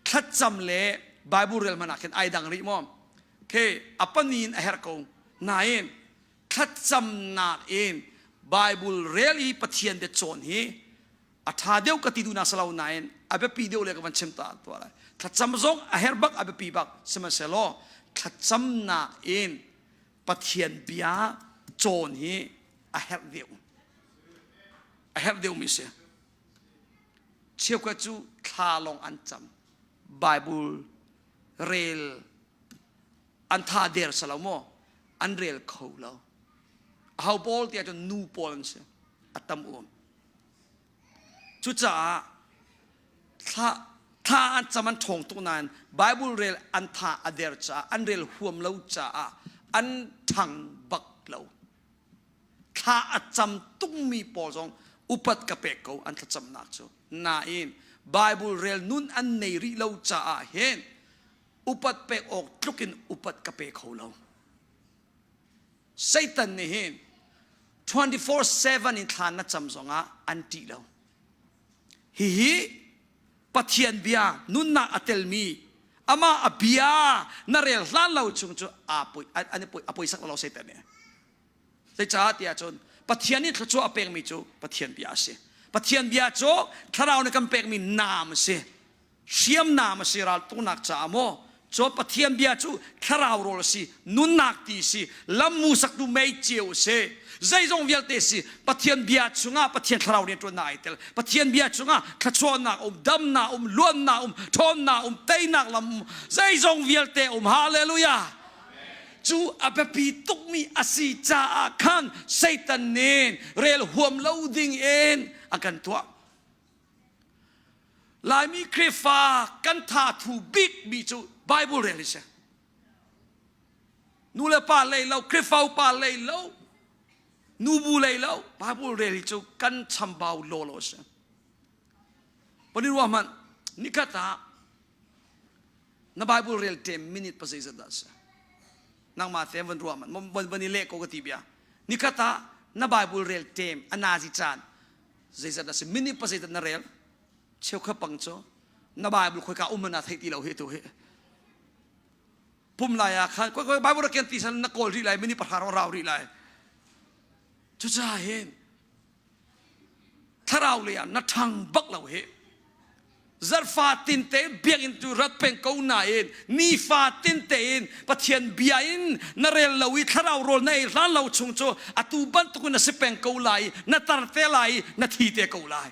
Speaker 1: thlacam le Bible rel hmanh ah khin ai dang rih maw? Okay, a pani in a herh ko. Nain thlacamnak in Bible rel i Pathian bia cawn hi a ṭha deuh ka ti duhnak si lo nain a biapi deuh le ka van chim ta tuah lai. Thlacam zong a herh bak a biapi bak sihmanhsehlaw thlacamnak in Pathian bia cawn hi a herh deuh. A herh deuhmi si. Cheukhat cu thla lawng an cam. Bible rel an tha der sa lo maw? An rel kho lo. Aho pawl tiah cun nu pawl an si. A tam um. Cucaah thla thla an cam an ṭhawng tuk nain Bible rel an tha a der caah an rel huam lo caah an ṭhang bak lo. Thla a cam tungmi pawl zong upat ka pek ko an thlacamnak cu. Nain Bible rel nun an nei rih lo caah hin upat pek awk tluk in upat ka pe kho lo. Satan nih hin 24/7 in thla na cam zongah an ṭih lo. Hihi Pathian bia nunnak a telmi amah a bia na rel hlan lo chung cu a poi an a poisak lo Satan nih. Zeicah tiah cun Pathian nih thluachuah a pekmi cu Pathian bia a si. Pathian bia cu thlarau nih kan pekmi naam a si. Hriamnam a si raltuknak caah maw? Cun Pathian bia cu thlarau rawl a si, nunnak ti a si, lammu saktu mei ceu a si. Zeizong vialte si Pathian bia chungah Pathian thlarau rianṭuannak ai tel. Pathian bia chungah thluachuahnak um, damnak um, luannak um, ṭhawnnak um, teinak lam um, zeizong vialte um. Hallelujah! Cu a biapi tukmi a si caah khan Satan nih rel huam lo ding in a kan tuah. Laimi Khrihfa kan tha thu bikmi cu Bible rel hi si. Nu le pa lei lo, Khrihfa upa lei lo, nubu lei lo, Bible rel hi cu kan chambau lawlaw a si. Pani ruah hmanh, nikhat ah na Bible rel tem minute pa zeizat dah si? Nangmah te van ruah hmanh, van i leh ko ka ti bia. Nikhat ah na Bible rel tem a nazi caan zeizat a si minute pa zeizat na rel cheukhat pang cu na Bible khoika um na theih ti lo hi tu hi pum lai ah khan koi koi Bible rak ken ti san na kawl rih lai minute pahra rau rau rih lai cucaah hin thlarau lei ah na ṭhang bak lo hi Zarhfa tinte biakinn tu rat peng ko nain nifa tinte in Pathian bia in na rel lo i thlarau rawl na ei hlan lo chung cu atu bantuk in na si peng ko lai na tar te lai na thi te ko lai.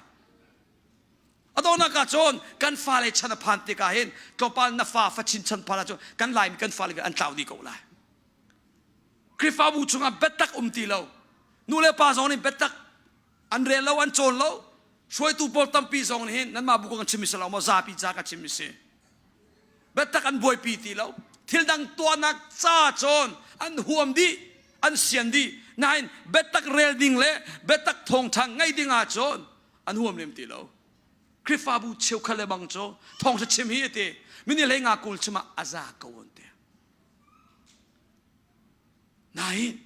Speaker 1: Adawnak ah cun kan fale chan a phan tikah hin tlawmpal na fa fa chin chan phan ah cun kan Laimi kan fale an tlau dih ko lai. Khrihfabu chungah biatak um ti lo. Nu le pa zong nih biatak an rel lo an cawn lo hruaitu pawl tampi zong nih hin nanmah bu kong an chim si lo maw zapi ca ka chim si biatak an buaipi ti lo thil dang tuahnak ca cawn an huam dih an sian dih nain biatak rel ding le biatak thawngṭha ngaih ding ah cun an huam lem ti lo Khrihfabu cheukhat le bang cu thawngṭha chim hi ati mini hlei nga kul chim ah a za ko an ti Nain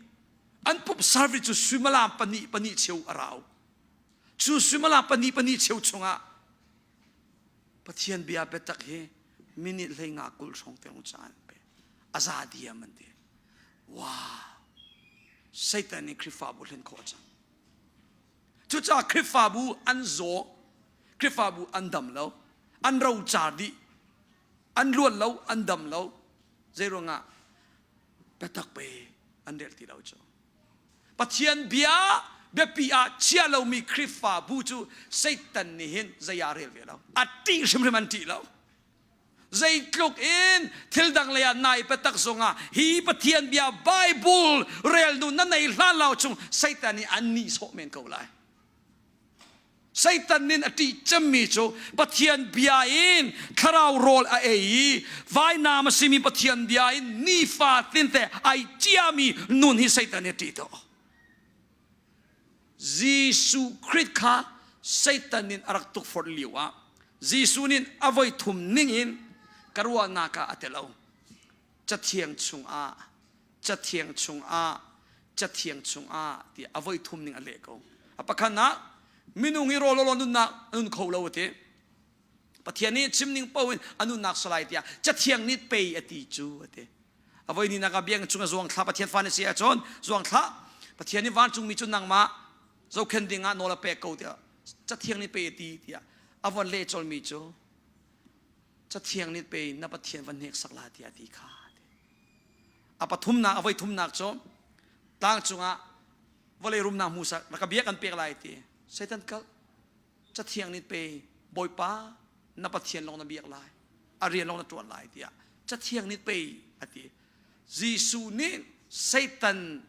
Speaker 1: an pumh service cu suimilam pahnih pahnih cheu a rau. Cu suimilam pahnih pahnih cheu chungah Pathian bia biatak hi minute hlei nga 20 hrawng tiang ca an pe. A za diam an ti. Wow! Satan nih Khrihfabu hlen khawh cang. Cucaah Khrihfabu an zaw, Khrihfabu an dam lo, an rocar dih, an luan lo, an dam lo. Zeiruangah biatak pe an rel ti lo cu Pathian bia biapi ah chia lomi Khrihfabu cu Satan nih hin zei ah rel ve lo a ṭih hrimhrim an ṭih lo zeitluk in thil dang lei ah nai biatak zongah hi Pathian bia Bible rel nu na nei hlan lo chung Satan nih an nihsawh men ko lai Satan nih a ṭih cemmi cu Pathian bia in thlarau rawl a ei i vainam a simi Pathian bia in nifa tinte ai ciami nun hi Satan nih a ṭih tuk. Jesuh Khrih kha Satan nih a rak tukforh lio ah Jesuh nih a voi thum ning in ka ruahnak ah a telo. Cathiang chungah Cathiang chungah Cathiang chungah tiah a voi thum ning a leh ko. A pakhat ah minung hi rawl law nunnak a nun kho lo a ti. Pathian nih chim ning paoh in a nunnak salai tiah Cathiang nih pei a ti cu a ti. A voi ni nak ah biakinn chung a zuang thla Pathian fa na si ahcun zuang thla Pathian nih vancungmi cu nangmah zohkhen ding ah nawl a pek ko tiah Cathiang nih pei a ti tiah a von leh colmi cu Cathiang nih pei na Pathian van hneksak la tiah a ti kha. A pathumnak, a voi thumnak cu tlang cungah vawlei rumnak hmusak rak ka bia kan pek lai ti. Satan kal Cathiang nih pe Bawipa na Pathian lawng na biak lai, a rian lawng na ṭuan lai tiah Cathiang nih pei a ti. Jesuh nih Satan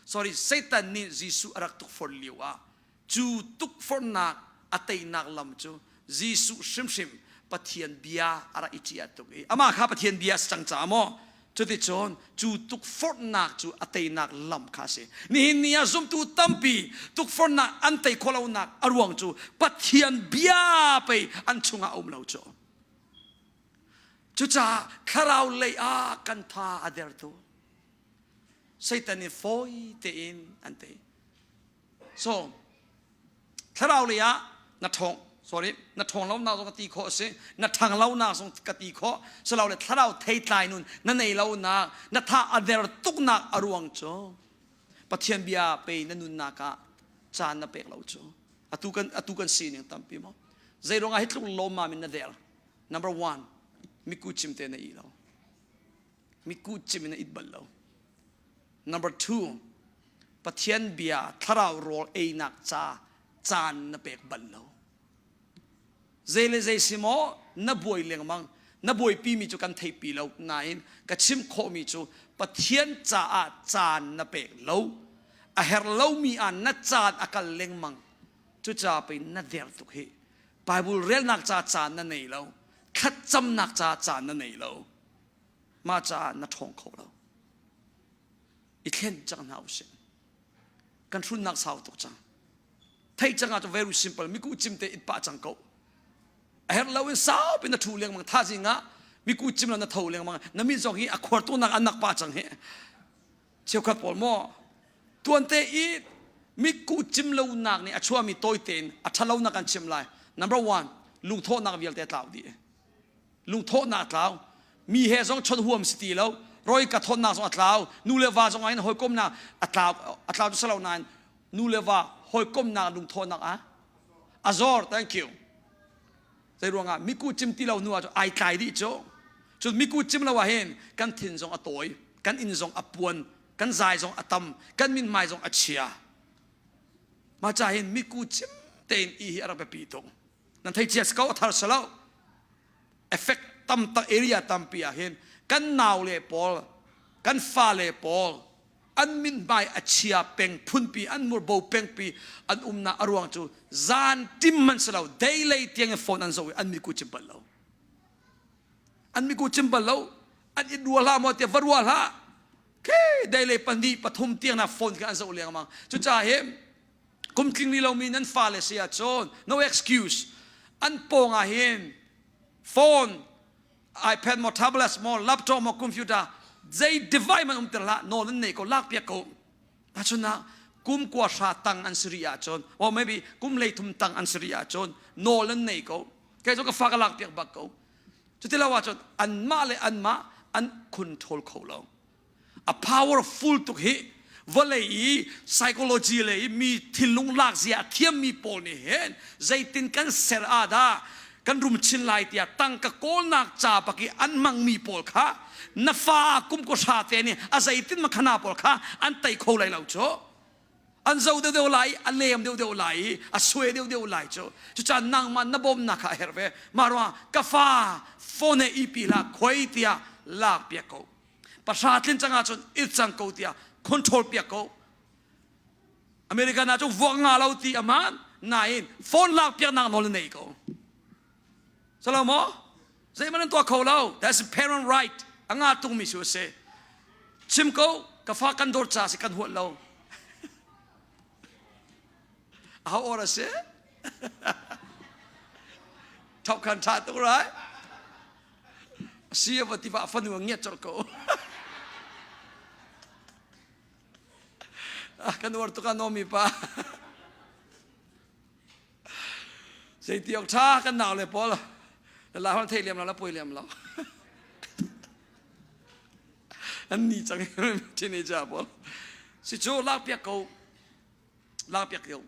Speaker 1: sorry Satan nih Jesuh a rak tukforh lio ah Cu tukforhnak a teinak lam cu Jesuh hrimhrim Pathian bia a rak i ciah tuk i amah kha Pathian bia a si cang caah maw cuticun cu tukforhnak cu a teinak lam kha a si. Nihin ni ah zumtu tampi tukforhnak an tei khawh lonak a ruang cu Pathian bia pei an chungah a um lo cu. Cucaah thlarau lei ah kan tha a der tu. Satan nih fawi tein an tei. So, thlarau lei ah na ṭhawng, sorry, na ṭhawng lonak zong ka ti khawh a si, na ṭhang lonak zong ka ti khawh, silole thlarau theitlai nun na nei lonak, na tha a der tuknak a ruang cu Pathian bia pei na nunnak ah caan na pek lo cu. Atu kan sining tampi maw? Zei ruangah hi tluk lawmmam in na der? Number one, miku chim te na i lo. Mitkuh cim in na it bal lo. Number two, Pathian bia thlarau rawl einak ca caan na pek bal lo. Zei le zei si maw na buai lengmang na buaipi mi cu kan theihpi lo nain ka chim khawhmi cu Pathian caah caan na pek lo a her lomi ah na caan a kal lengmang cucaah pei na der tuk hi Bible relnak ca caan na nei lo thlacamnak ca caan na nei lo mah caah na ṭhawng kho lo i thlen cang hna usih kan hrunnak sau tuk cang theih cang ah very simple miku cim te it pah cang ko a herh lo in saupi na thu lengmang thazing ah miku cim lo na tho lengmang na mi zong hi a khuar tu nak an nak pa cang hi cheukhat pawl maw tuante i miku cim lo nak nih a chuami tawi tein a thalo nak an chim lai number one lungthawhnak vialte tlau dih lungthawhnak a tlau mi he zong chawnh huam si ti lo roi ka thawnnak zong a tlau nu le va zong ah hin hawikomnak a tlau a tlau cu salo nain nu le va hawikomnak lungthawhnak a a zor thank you zei ruangah miku cim ti lo nu ah ai tlai dih cu cun miku cim lo ah hin kan thin zong a tawi kan inn zong a puan kan zai zong a tam kan min hmai zong a chia mah ca hin miku cim tein i hi a rak biapi tuk nan thei cia ko a thar salo effect tam tak area tampi ah hin kan nau le pawl kan fa le pawl an min hmai a chia peng phunpi an murbo pengpi an umnak a ruang cu zan tim man si lo day lei tiang in phone an zoh i an miku chim bal lo an miku chim bal lo an i rua hlah maw tiah va rua hlah ke day lei pahnih pathum tiang na phone kha an zoh lengmang cucaah hi kum tling li lomi nan fale si ahcun no excuse an pawng ah hin phone iPad maw tablet maw laptop maw computer zei device man um ter hlah nawl an nei ko lak piak ko tachun ah kum kua hra tang an si rih ahcun or maybe kum leithum tang an si rih ahcun nawl an nei ko kei cu ka fa ka lak piak bak ko cuti lo ahcun anmah le anmah an control kho lo a powerful tuk hi vawlei i psychology le i mi thinlung lak zia a thiammi pawl nih hin zeitin kan ser ah dah kan rum chin lai tiah tangka kawlnak ca bak i an hmangmi pawl kha na fa kum ko hra te nih a zeitin makhana pawl kha an tei kho lai lo cu an zo deuh deuh lai a lem deuh deuh lai i a sue deuh deuh lai cu cucaah nangmah na bawmnak kha a herh ve mah ruangah ka fa phone he ipi hlah khoi tiah lak piak ko pahra tlin cang ahcun it cang ko tiah control piak ko American ah cu vuak nga lo ti aman nain phone lak piak nak nawl nei ko salo maw zeihmanh an tuah kho lo that's parent right a nga tungmi su a si chim ko ka fa kan dawt ca si kan huat lo Aho or a si? Thok khan tha tuk rai. Si va ti va fanu a ngiat colh ko. Kan uar tuk a nomi pa. Zei ti ok tha kan nau le pawl. La hol thei liam lo la pui liam lo. An ni cang teenager pawl. Si cu lak piak ko. Lakpiak ko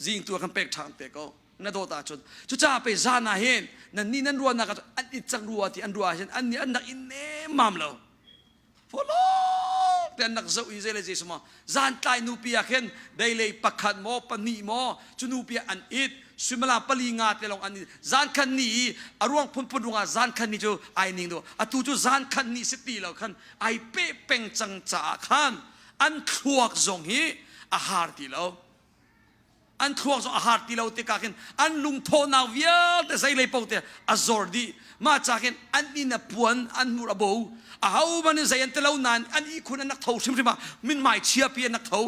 Speaker 1: zing tu kan pek ṭhan te ko na dawt ahcun cucaah pe zan ah hin nan nih nan ruahnak ah an it cang rua ti an ruah ahhin an nih an nak in nemmam lo folong te an nak zoh i zei le zei suma zan tlai nupi ah khin deilei pakhat maw pahnih maw cu nupi ah an it suimilam pali nga te lawng an it zan khan ni i a ruang phunphun ruangah zan khan ni cu ai ning do atu cu zan khan ni si ti lo khan ai pe peng cang caah khan an thluak zong hi a har ti lo an thluak zong a har ti lo tikah khin an lungthawhnak vialte zeilei paoh te a zor dih mah ca khin an inn a puan an hmur a bo a ho man in zei an ti lo nain an ihkhun an rak tho hrimhrim ah mithmai chiapi an rak tho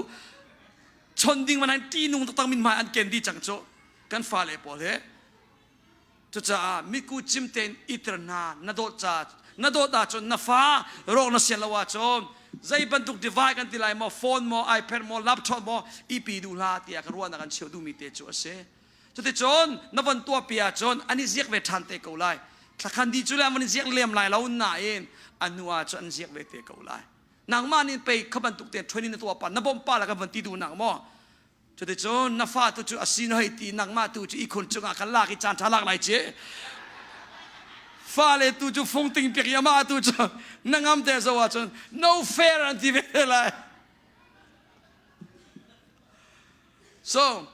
Speaker 1: chon ding man an ṭihnung taktak mithmai an ken dih cang cu kan fale pawl he Cucaah miku cim tein iter hna na dawt ca na dawt ahcun na fa rawk na sian lo ahcun zei bantuk device kan ti lai maw phone maw iPad maw laptop maw ipi duh hlah tiah ka ruahnak an cheuh duhmi te cu a si. Cuticun na von tuahpi ahcun an i ziak ve ṭhan te ko lai. Thlakhan dih cu le an von i ziak lem lai lo nain a hnu ahcun an ziak ve te ko lai. Nangmah nih pei kha bantuk tein training na tuah pa na bawmh pa la kan von ti duhnak maw Cuticun na fa tu cu a si na hei ti nangmah tu cu ihkhun cungah kan lak i caan ṭha lak lai ci. Fale tu cu fungting piak i amah tu cu na ngam te zo ahcun no fair an ti ve lai. So,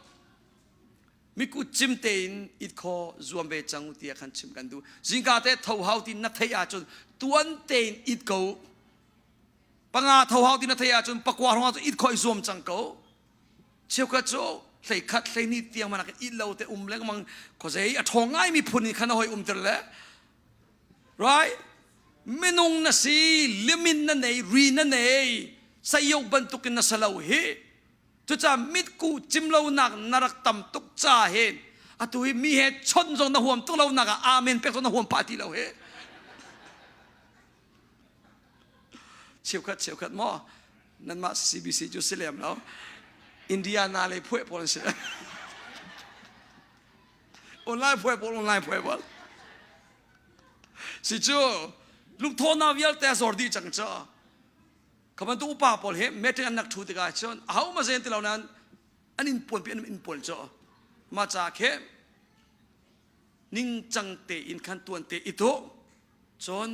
Speaker 1: mikut cim tein it kho zuam ve cang tiah khan chim kan duh. Zingka te tho hau ti na theih ahcun tuan tein it ko. Panga tho hau ti na theih ahcun pakua hrawng ahcun it kho i zuam cang ko. Cheukhat cu hleikhat hleihnih tiang man it lo te um lengmang khuazei a ṭhawng ngaimi phun in khan a hoi um ter le right minung na si limin na nei ri na nei sayok bantukin na salo hi cucaah mitku cim lonak na rak tam tuk ca hin atu hi mi he chawnh zong na huam tuk lonak ah amen pek zong na huam pah ti lo hi cheukhat cheukhat maw nanmah CBC cu si lem lo Indiana lei phuai pawl an si online phuai pawl online phuai pawl si cu lungthawhnak vialte a zor dih cang cu kha bantuk upa pawl hi meeting an nak thu tikah cun aho ma zen ti lo nain an in puan pi an in puan cu mah ca khi ningcang tein khan tuan te i tuh cun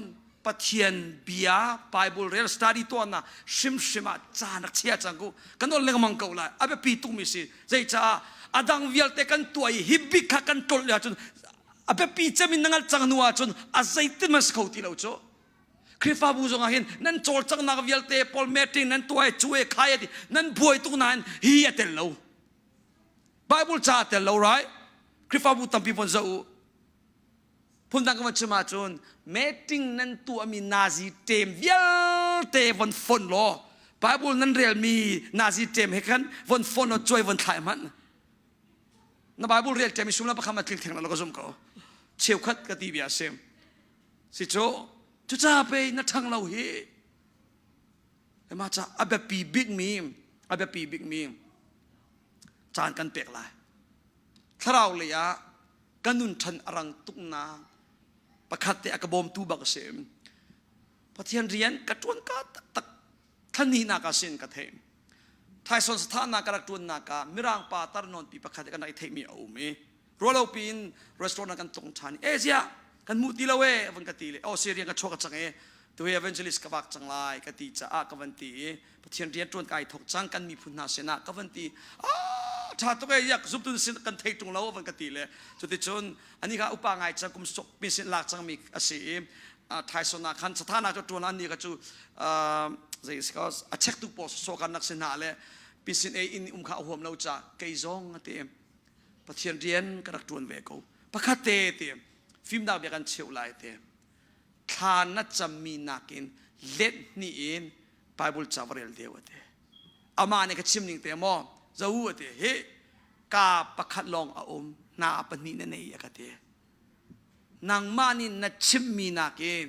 Speaker 1: Pathian bia Bible rel study tuahnak hrimhrim ah caan rak chia cang ku kan ol lengmang ko lai a biapi tukmi si zeicaah a dang vialte kan tuah i hi bik kha kan ṭolh ahcun a biapi cem in na ngal cang hnu ahcun a zeitin man si kho ti lo cu Khrihfabu zong ah hin nan cawlcanghnak vialte pawl meeting nan tuah i cu e khai e ti nan buai tuk nain hi a tel lo Bible ca a tel lo right Khrihfabu tampi von zoh u Phundang ka van chim ahcun meeting nan tuahmi nazi ṭem vialte von fonh law Bible nan relmi nazi ṭem he khan von fonh law cuai von thlai hmanh. Na Bible rel ṭem i sum la pakhat ma tling theng lo ka zum ko. Cheukhat ka ti bia a si. Si cu cuca pei na ṭhang lo hi. Mah ca a biapi bikmi a biapi bikmi caan kan pek lai. Thlarau lei ah ka nun ṭhan a rang tuknak pakhat te a ka bawmtu bak a si. Pathian rian ka ṭuan ka taktak thlanihnak ah sin ka theih. Thaison sathahnak ka rak ṭuannak ah Mirang pa tar nawnpi pakhat kan rak i theihmi a um i rualo piin restaurant ah kan tlung ṭhan i e ziah kan hmuh ti lo e van ka ti le oh si rian ka chuak cang e tu evangelist ka vak cang lai ka ti caah ka van ti i Pathian rian ṭuan kai thok cang kan miphun hna sinah ka van ti ah ṭha tuk e yak zumtun sin kan thei ṭung lo van ka ti le cuticun ani kha upa ngai cang kum sok mi sin lak cangmi a si i thaison ah khan sathana cu ṭuan ani kha cu zei si ko a chek tu pawl so kan nak si hna le pisin e in um kha a huam lo ca kei zong a ti Pathian rian ka rak ṭuan ve ko pakhat te ti fimnak bia kan cheuh lai te thla na cammi nakin let hnih in Bible ca va rel deuh a ti. Amah nih ka chim ning te maw zo a ti hi ka pakhat lawng a um hna pahnih na nei a ka ti. Nangmah nih na chimmi nakin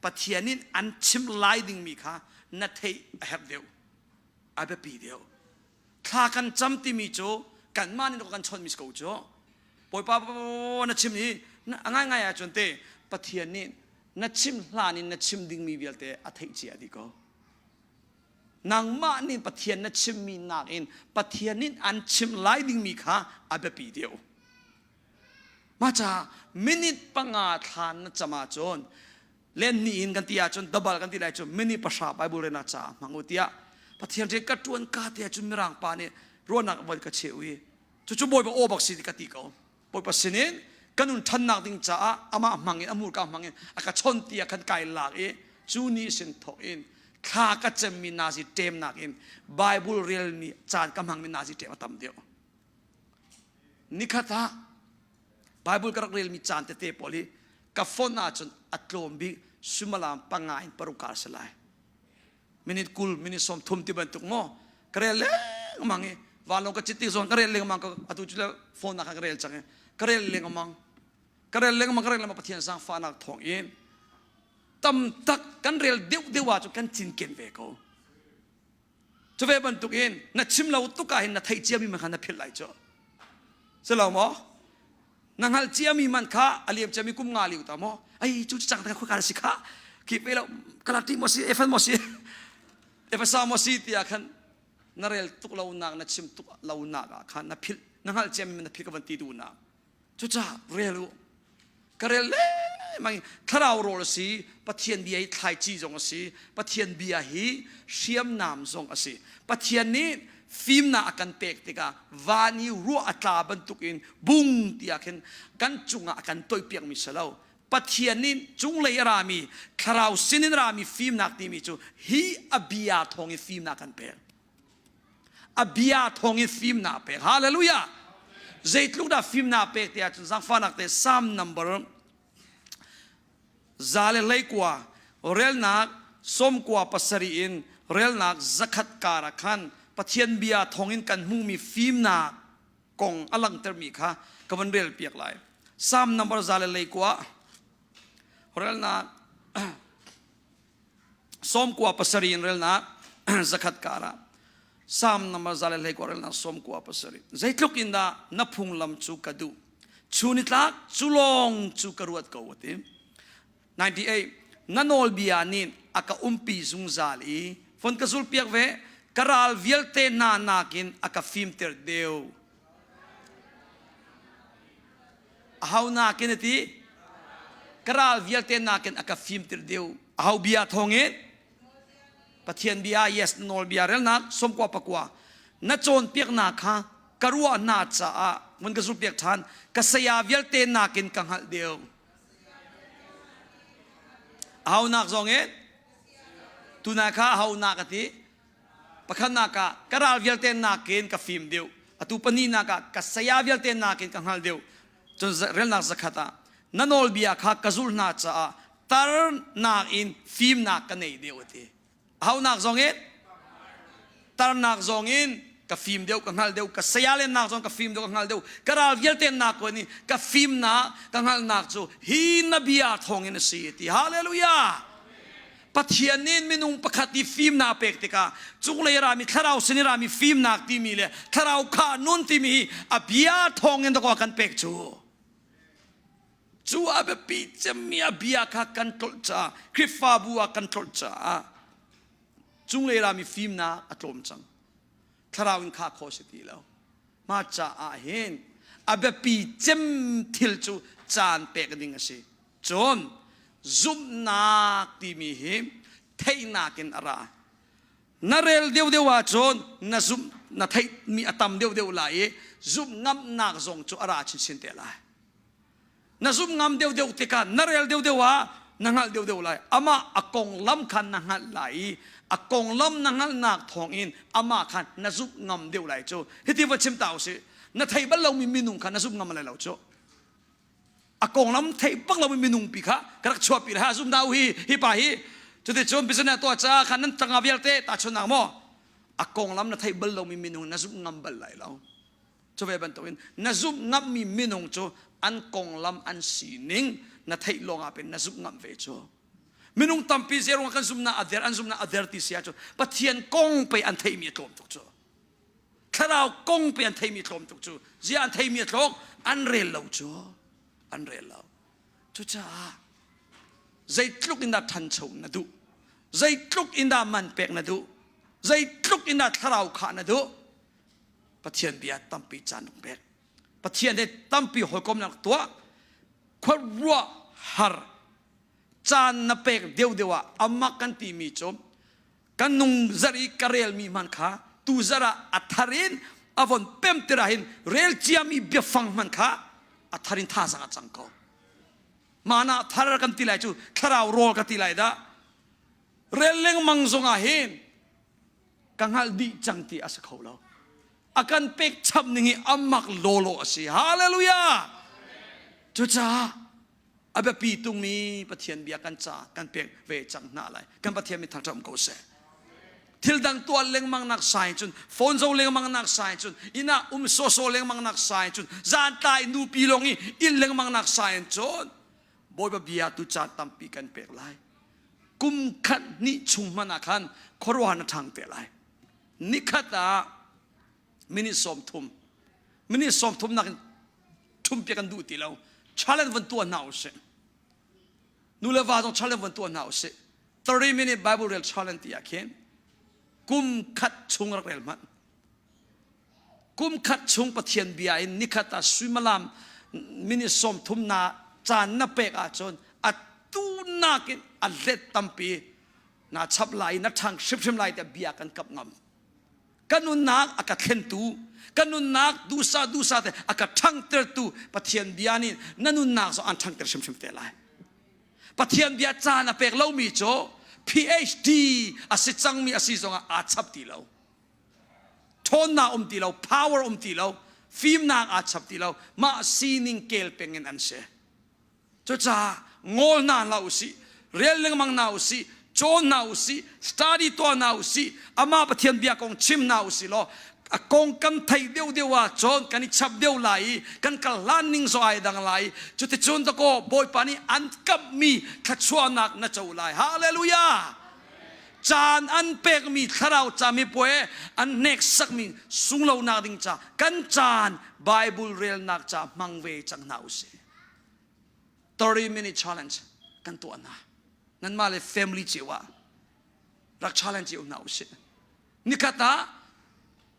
Speaker 1: Pathian in an chim lai dingmi kha na theih a herh deuh a biapi deuh. Thla kan cam timi cu kanmah nih kan chawnhmi si ko cu. Bawipa na chim i a ngaingai ahcun te Pathian nih na chim hlan in na chim dingmi vialte a theih cia dih ko. Nangmah nih Pathian na chimmi nakin Pathian nih an chim lai dingmi kha a biapi deuh. Mah caah minute panga thlan na cam ahcun len ni in kan ti ahcun double kan ti lai cu minute pahra Bible renak caah hmang u tiah Pathian rian ka ṭuan ka ti ahcun Mirang pa nih ruahnak von ka cheu i cucu Bawipa aw bak si ti ka ti ko. Bawipa sinin ka nun ṭhannak ding caah amah hmang in a hmurka hmang in a ka chawnh ti ah khan kai lak i cu ni sin thawk in thla ka cemmi nazi ṭemnak in Bible relmi caan ka hmangmi nazi ṭem a tam deuh. Nikhat ah Bible ka rak relmi caan tete pawl hi ka phone ahcun a tlawm bik suimilam panga in paruk kar si lai. Minute 20 minute 30 ti bantuk maw ka rel lengmang i vanlawng ka cit tik zong ka rel lengmang ko atu cu le phone ah khan ka rel cang i ka rel lengmang ka rel lengmang ka rel lengmang Pathian zaangfahnak thawng in tam tak kan rel deuh deuh ahcun kan cinken ve ko cu ve bantuk in na chim lo tuk ah hin na theih ciami man kha na philh lai cu si lo maw na hngalh ciami man kha a liam ciami kum nga liu ta maw ai cu cang ta khua si kha khi pe lo kalati mo si efan mo si efasa mo si tiah khan na rel tuk lo nak na chim tuk lo nak ah khan na philh na hngalh ciami man na philh ka van ti duh nak cucaah rel u ka rel lengmang. Mai thlarau rawl a si, Pathian bia hi thlaici zong a si, Pathian bia hi hriamnam zong a si. Pathian nih fimnak a kan pek tikah van i ruah a tla bantukin bung tiah khin kan cungah a kan toihpiakmi si lo. Pathian nih cunglei a rami thlarau sinin rami fimnak timi cu hi a bia thawngin fimnak kan pek. A bia thawngin fimnak pek. Hallelujah! Zeitluk dah fimnak pek ti ahcun zaangfahnak te Psalm number 121 relnak 97 in relnak 100 kar ah khan Pathian bia thawngin kan hmuhmi fimnak kong a langhtermi kha ka van rel piak lai. Psalm number 121 relnak 97 in relnak 100 kar ah Psalm number 121 relnak 97 zeitluk in dah na phunglam cu ka duh chunitlak cu lawng cu ka ruat ko ati 98 na nawlbia nih a ka umpi zungzal i fon ka zulpiak ve ka ral vialte hna nakin a ka fimter deuh aho nakin a ti ka ral vialte nakin a ka fimter deuh aho bia thawngin Pathian bia yes nawlbia relnak sawmkua pakua na cawnpiaknak kha ka ruah hna caah mun ka zulpiak ṭhan ka saya vialte nakin ka hngalh deuh Aho nak zong in tuna kha aho nak a ti pakhatnak ah ka ral vialte nakin ka fim deuh atu pahnihnak ah ka saya vialte nakin ka hngal deuh cun relnak zakhat ah na nawlbia kha ka zulh hna caah tarnak in fimnak ka nei deuh a ti Ahonak zong in tarnak zong in ka fim deuh ka hngal deuh ka saya lennak zong ka fim deuh ka hngal deuh ka ral vialte nak ko nih ka fimnak ka hngalhnak cu hi na bia thawng in a si ti hallelujah Pathian nih minung pakhat i fimnak pek tikah cunglei rami thlarau sin i rami fimnak timi le thlarau kha nun timi hi a bia thawng in dakaw kan pek cu Cu a biapi cemmi a bia kha kan tlolh caah Khrihfabu ah kan tlolh caah cunglei rami fimnak a tlawm cang. Thlarau in khah khawh si ti lo. Mah caah hin a biapi cem thil cu caan pek ding a si. Cun zumhnak timi hi theihnak in a ra. Na rel deuhdeuh ahcun na zumh na theihmi a tam deuhdeuh lai i zumh ngamnak zong cu a ra chinchin te lai. Na zumh ngam deuhdeuh tikah na rel deuhdeuh ah na hngalh deuhdeuh lai. Amah a konglam khan na hngalh lai i a konglam na hngalhnak thawngin amah khan na zumh ngam deuh lai cu. Hiti va chim ta usih. Na thei bal lomi minung kha na zumh ngam lai lo cu. A konglam theih bak lomi minung pi kha ka rak chuahpi le ha zum dau hi hi pa hi cuticun business tuah caah khan nan tanga vialte tahchunhnak maw a konglam na theih bal lomi minung na zumh ngam bal lai lo. Cu ve bantukin na zumh ngammi minung cu an konglam an sining na theih lawngah pin na zumh ngam ve cu. Minung tampi zeruang kan zumhnak a der an zumhnak a der ti si ahcun Pathian kong pei an theihmi a tlawm tuk cu. Thlarau kong pei an theihmi a tlawm tuk cu. Zia an theihmi a tlawm an rel lo cu. An rel lo. Cucaah zeitluk in dah ṭhancho na duh? Zeitluk in dah man pek na duh? Zeitluk in dah thlarau khah na duh? Pathian bia tampi caan rak pek. Pathian he tampi hawikomnak tuah. Khuaruah har caan na pek deuhdeuh ah amak kan timi cu kan nung zarh i ka relmi hman kha tu zarh ah a thar in a von pem tirah hin rel ciami biafang hman kha a thar in thazang a cang ko. Mana thar kan ti lai cu thlarau rawl ka ti lai dah. Rel lengmang zongah hin ka hngalh dih cang ti a si kho lo a kan pek chap ning hi amak lawlaw a si hallelujah cucaah a biapi tungmi Pathian bia kan ca kan pek ve cang hna lai kan Pathian mi thangṭhat um ko seh thil dang tuah lengmang nak sai cun phone zo lengmang nak sai cun inn ah um sawsaw lengmang nak sai cun zan tlai nupi lawng i inn lengmang nak sai cun Bawipa bia tu caan tampi kan pek lai kum khat hnih chung hmanh ah khan khuaruahhar na ṭhang te lai nikhat ah minute 30 minute 30 nakin ṭhum piak kan duh ti lo challenge van tuah hna usih nu le va zong challenge van tuah hna usih 30 minute bible rel challenge ti ah khin kum khat chung rak rel hmanh Kum khat chung Pathian bia in nikhat ah suimilam minute 30 na caan na pek ahcun a nunnak in a let tampi na chap lai na ṭhang hrimhrim lai tiah bia kan kap ngam. Ka nunnak a ka thlentu, ka nunnak duhsah duhsah te a ka ṭhangtertu Pathian bia nih na nunnak zong an ṭhangter hrimhrim te lai. Pathian bia caan a pek lomi cu PhD a si cangmi a si zongah aa chap ti lo. Ṭhawnnak um ti lo, power um ti lo, fimnak aa chap ti lo, mah sining kel peng in an si. Cucaah ngawl hna hlah usih, rel lengmang hna usih, cawn hna usih, study tuah hna usih, amah Pathian bia kong chim hna usih law a kong kan theih deuhdeuh ah cun kan i chap deuh lai i kan kal hlan ning zong ai dang lai cuticun dakaw Bawipa nih an kamhmi thluachuahnak na co lai. Hallelujah! Caan an pekmi thlarau camipuai an hneksakmi sunglonak ding ca kan caan Bible relnak ca hmang ve cang hna usih. 30 minute challenge kan tuah hna. Nanmah le family cio ah rak challenge cio hna usih. Nikhat ah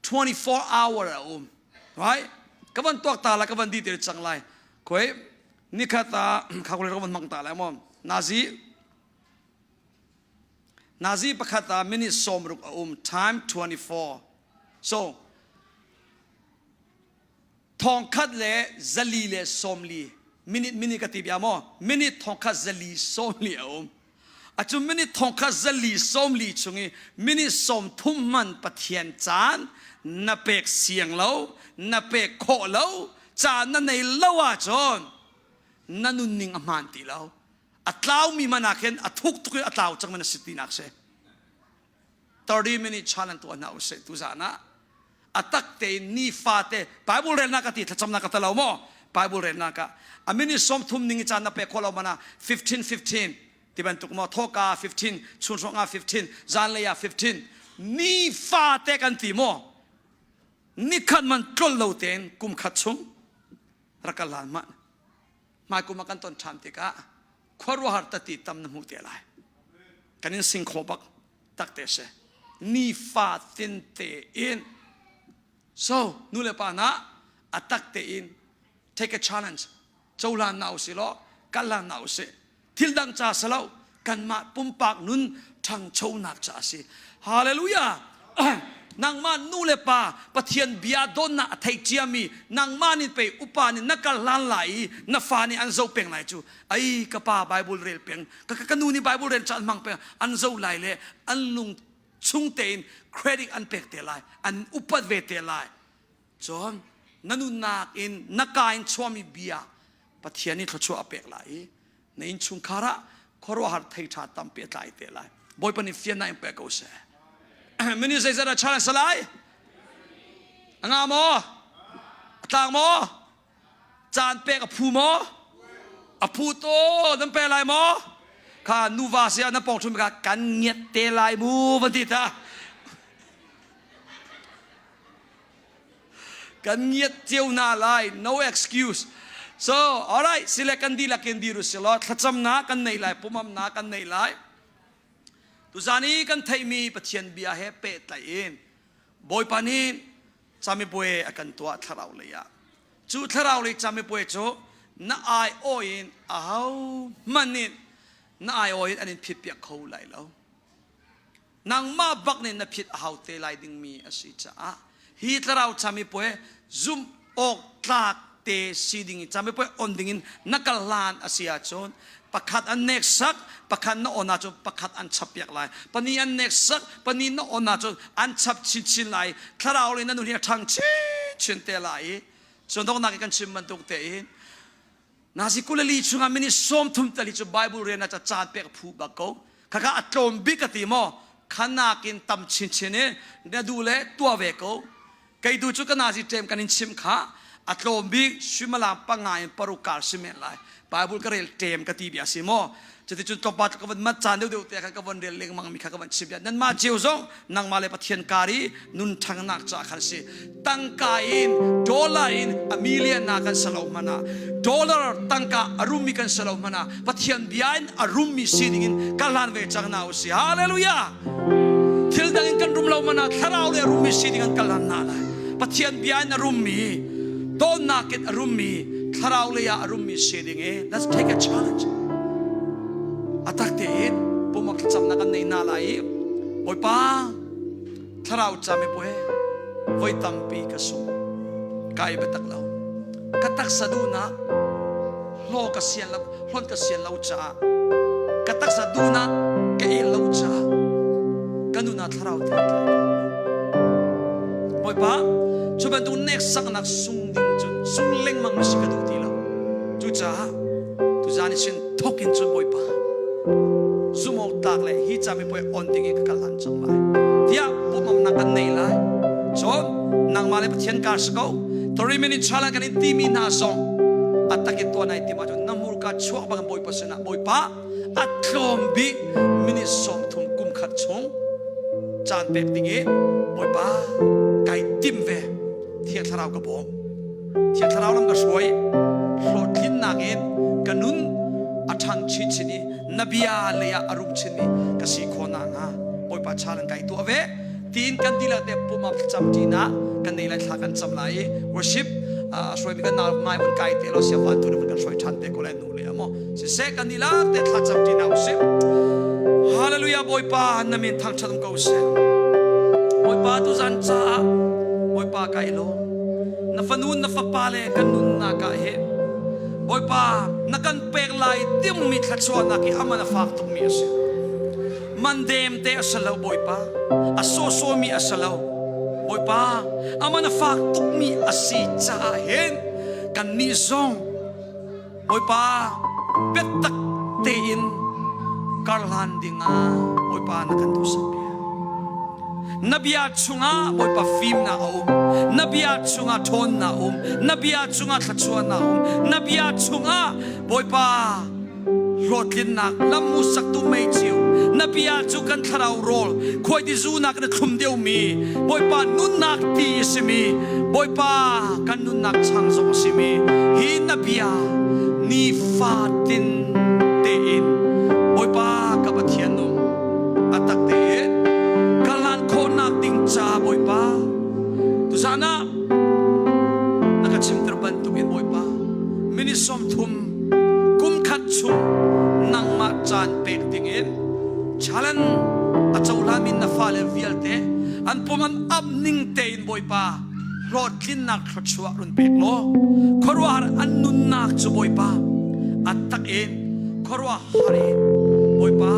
Speaker 1: 24 hour a um. Right? Ka van tuak ta la ka van di te cang lai. Khoi nikhat ah calculator ka van hmang ta lai maw? Nazi Nazi pakhat ah minute 60 a um time 24. So thongkhat le zali le sawmli minute minute ka ti bia maw minute thongkhat zali sawmli a um acu minute thongkhat zali sawmli chung i minute 30 man pathian caan na pek siang lo na pek khawh lo caan na nei lo ahcun na nunning a hmaan ti lo a tlaumi man ah khin a thuk tuk in a tlau cang man a si tinak si 30 minute challenge tuah hna usih tuzan ah a tak tein nifate Bible relnak ka ti thlacamnak ka talo maw Bible relnak ah a minute 30 ning i caan na pek khawh lo mana 15 15 ti bantuk maw thoka 15 chun hrawng ah 15 zanlei ah 15 nifate kan ti maw nikhat man tlol lo tein kum khat chung rak kal hlan hmanh hmaikum ah kan ton ṭhan tikah khuaruahhar tati tam na hmuh te lai kan in sing kho bak tak te si nifa tin te in so nu le pa na a tak te in take a challenge cohlan na usi law kal na usi thil dang ca si lo kanmah pumpak nun ṭhangchonak ca a si hallelujah nangmah nu le pa Pathian bia donnak a thei ciami nangmah nih pei upa nih na kal hlan lai i na fa nih an zoh peng lai cu ai ka pa Bible rel peng ka ka nu nih Bible rel caan hmang peng an zoh lai le an lung chung tein credit an pek te lai an upat ve te lai cun na nunnak in na ka in chuahmi bia Pathian nih thluachuah a pek lai i na innchungkhar ah khuaruahhar thei ṭha tampi a tlai te lai Bawipa nih fiannak in pe ko seh minute zeizat ah challenge salai a nga maw a tlang maw caan pek a phu maw a phu to nan pe lai maw kha nuva sia na pong thum ka kan ngiat te lai mu van ti ta Kan ngiat cio hna lai. No excuse. So, alright, sile kan dihlak in dir usih law thlacamnak kan nei lai, pumamnak kan nei lai. Tuzan i kan theihmi Pathian bia he pehtlaih in Bawipa nih camipuai a kan tuah thlarau lei ah. Cu thlarau lei camipuai cu na aiawh in aho hmanh nih na aiawh in an in phitpiak kho lai lo. Nangmah bak nih na phit a hau te lai dingmi a si caah hi thlarau camipuai zumh awk tlak te si ding i camipuai on dingin na kal hlan a si ahcun pakhat an neksak pakhat na on ahcun pakhat an chappiak lai pahnih an neksak pahnih na on ahcun an chap chinchin lai thlarau le na nun hi a ṭhang chinchin te lai i cun donghnak i kan chim bantuk tein Nazi kulali chungah minute 30 tal hi cu Bible rian ah caan pek phu bak ko. Khakha a tlawm bik ka ti maw? Khanak in tam chinchin i na duh le tuah ve ko. Kei tu cu ka nazi ṭem kan in chim kha a tlawm bik suimilam panga in paruk kar si men lai. Bible ka rel ṭem ka ti bia si maw? Cuticun tlawmpal ka van mat caan deuhdeuh te khan ka van rel lengmang mi kha ka van chim bia. Nanmah cio zong nangmah le Pathian kar i nun ṭhangnak caah khan si. Tangka in dollar in a million na kan si lo hmanh ah dollar tangka a rummi kan si lo hmanh ah Pathian bia in a rummi sining in ka hlan ve cang na usih. Hallelujah! Thil dang in kan rum lo hmanh ah thlarau le a rummi sining an kal hlan hna lai. Pathian bia in a rummi, dawtnak in a rummi, thlarau lei ah a rummi si ding i let's take a challenge. A tak tein pumpak thlacamnak kan nei hna lai i Bawipa thlarau camipuai voi tampi ka sung kai biatak lo ka taksa duhnak hlaw ka sian lo hlon ka sian lo caah ka taksa duhnak ka el lo caah ka nun ah thlarau thei tlai Bawipa cu bantuk neksaknak sung ding cun sung lengmang na si ka duh ti lo. Cucaah tuzan i sin thok in cun Bawipa zumawk tlak le hi camipuai on ding in ka kal lan cang lai tiah pumamnak kan nei lai. Cun nangmah le Pathian kar si ko. 30 minute challenge kan in timi hna zong a takin tuah nai tim ahcun na hmurka chuak bang Bawipa sinah Bawipa a tlawm bik minute 30 kum khat chung caan pek ding i Bawipa kai tim ve. Thiang Thlarau ka bawm. Thiang Thlarau lam ka hruai. Hlawhtlinnak in ka nun a ṭhang chinchin i na bia lei ah a rum chinmi ka si khawh nakhnga Bawipa challenge kai tuah ve. Tiin kan dihlak te pum ah thlacam ṭinak kan nei lai thla kan cam lai i worship hruaimi kan nau ngai vun kai te lo sia van tu kan hruai ṭhan te ko lai nu le amo siseh kan dihlak te thlacam ṭinak usih. Hallelujah Bawipa na min thangṭhat um ko seh. Bawipa tuzan caah Bawipa ka i lawm. Na fanu na fapa le kan nunnak ah hi Bawipa na kan pek lai dingmi thluachuahnak hi aman a fak tukmi a si. Mandem te a si lo Bawipa. A sawsawmi a si lo. Bawipa aman a fak tukmi a si caah hin kannih zong Bawipa biatak tein karhlan dingah Bawipa na kan duhsak piak. Na bia chungah Bawipa fimnak a um. Na bia chungah ṭhawnnak a um. Na bia chungah thluachuahnak a um. Na bia chungah Bawipa hlawhtlinnak lammu saktu meicio na bia cu kan thlarau rawl khuaitizu nak na thlum deuhmi Bawipa nunnak ti a simi Bawipa kan nunnak chang zong a simi hi na bia nifatin tein Bawipa ka Pathian nung a tak tein ka hlan khawhnak ding ca Bawipa tuzan ah na ka chimter bantukin Bawipa minute 30 kum khat chung nangmah caan pek dingin challenge a cohlami na fale vialte an pum an ap ning tein Bawipa hlawhtlinnak thluachuah run pek law khuaruahhar an nunnak cu Bawipa a tak in khuaruahhar in Bawipa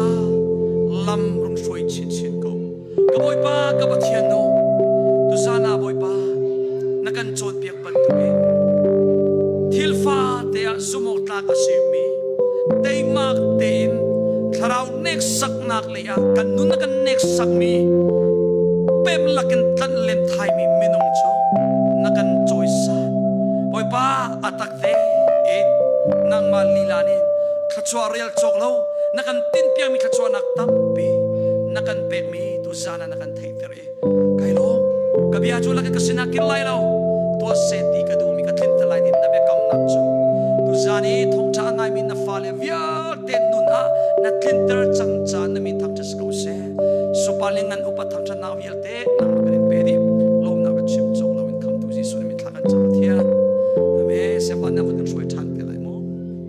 Speaker 1: lam rung hruai chinchin ko. Ka Bawipa ka Pathian nu tuzan ah Bawipa na kan cawnpiak bantukin thil fate ah zumh tlak a simi teimak tein thlarau neksaknak lei ah kan nun a kan neksakmi pem lakin tlanh len thaimi minung cu na kan cawisan. Bawipa a tak tein nangmah lila nih thluachuah rel cawk lo na kan tinpiakmi thluachuahnak tampi na kan pekmi tuzan ah na kan theihter i kai lawm. Ka bia cu lakin ka sinah kir lai lo, tuah seh ti ka duhmi ka tlinter lai ti na biakamnak cu tuzan i thawngṭha a ngaimi na fale vialte nun ah na tlinter cang caan na min thangṭhat si ko seh. Supalin nan upat thangṭhatnak vialte.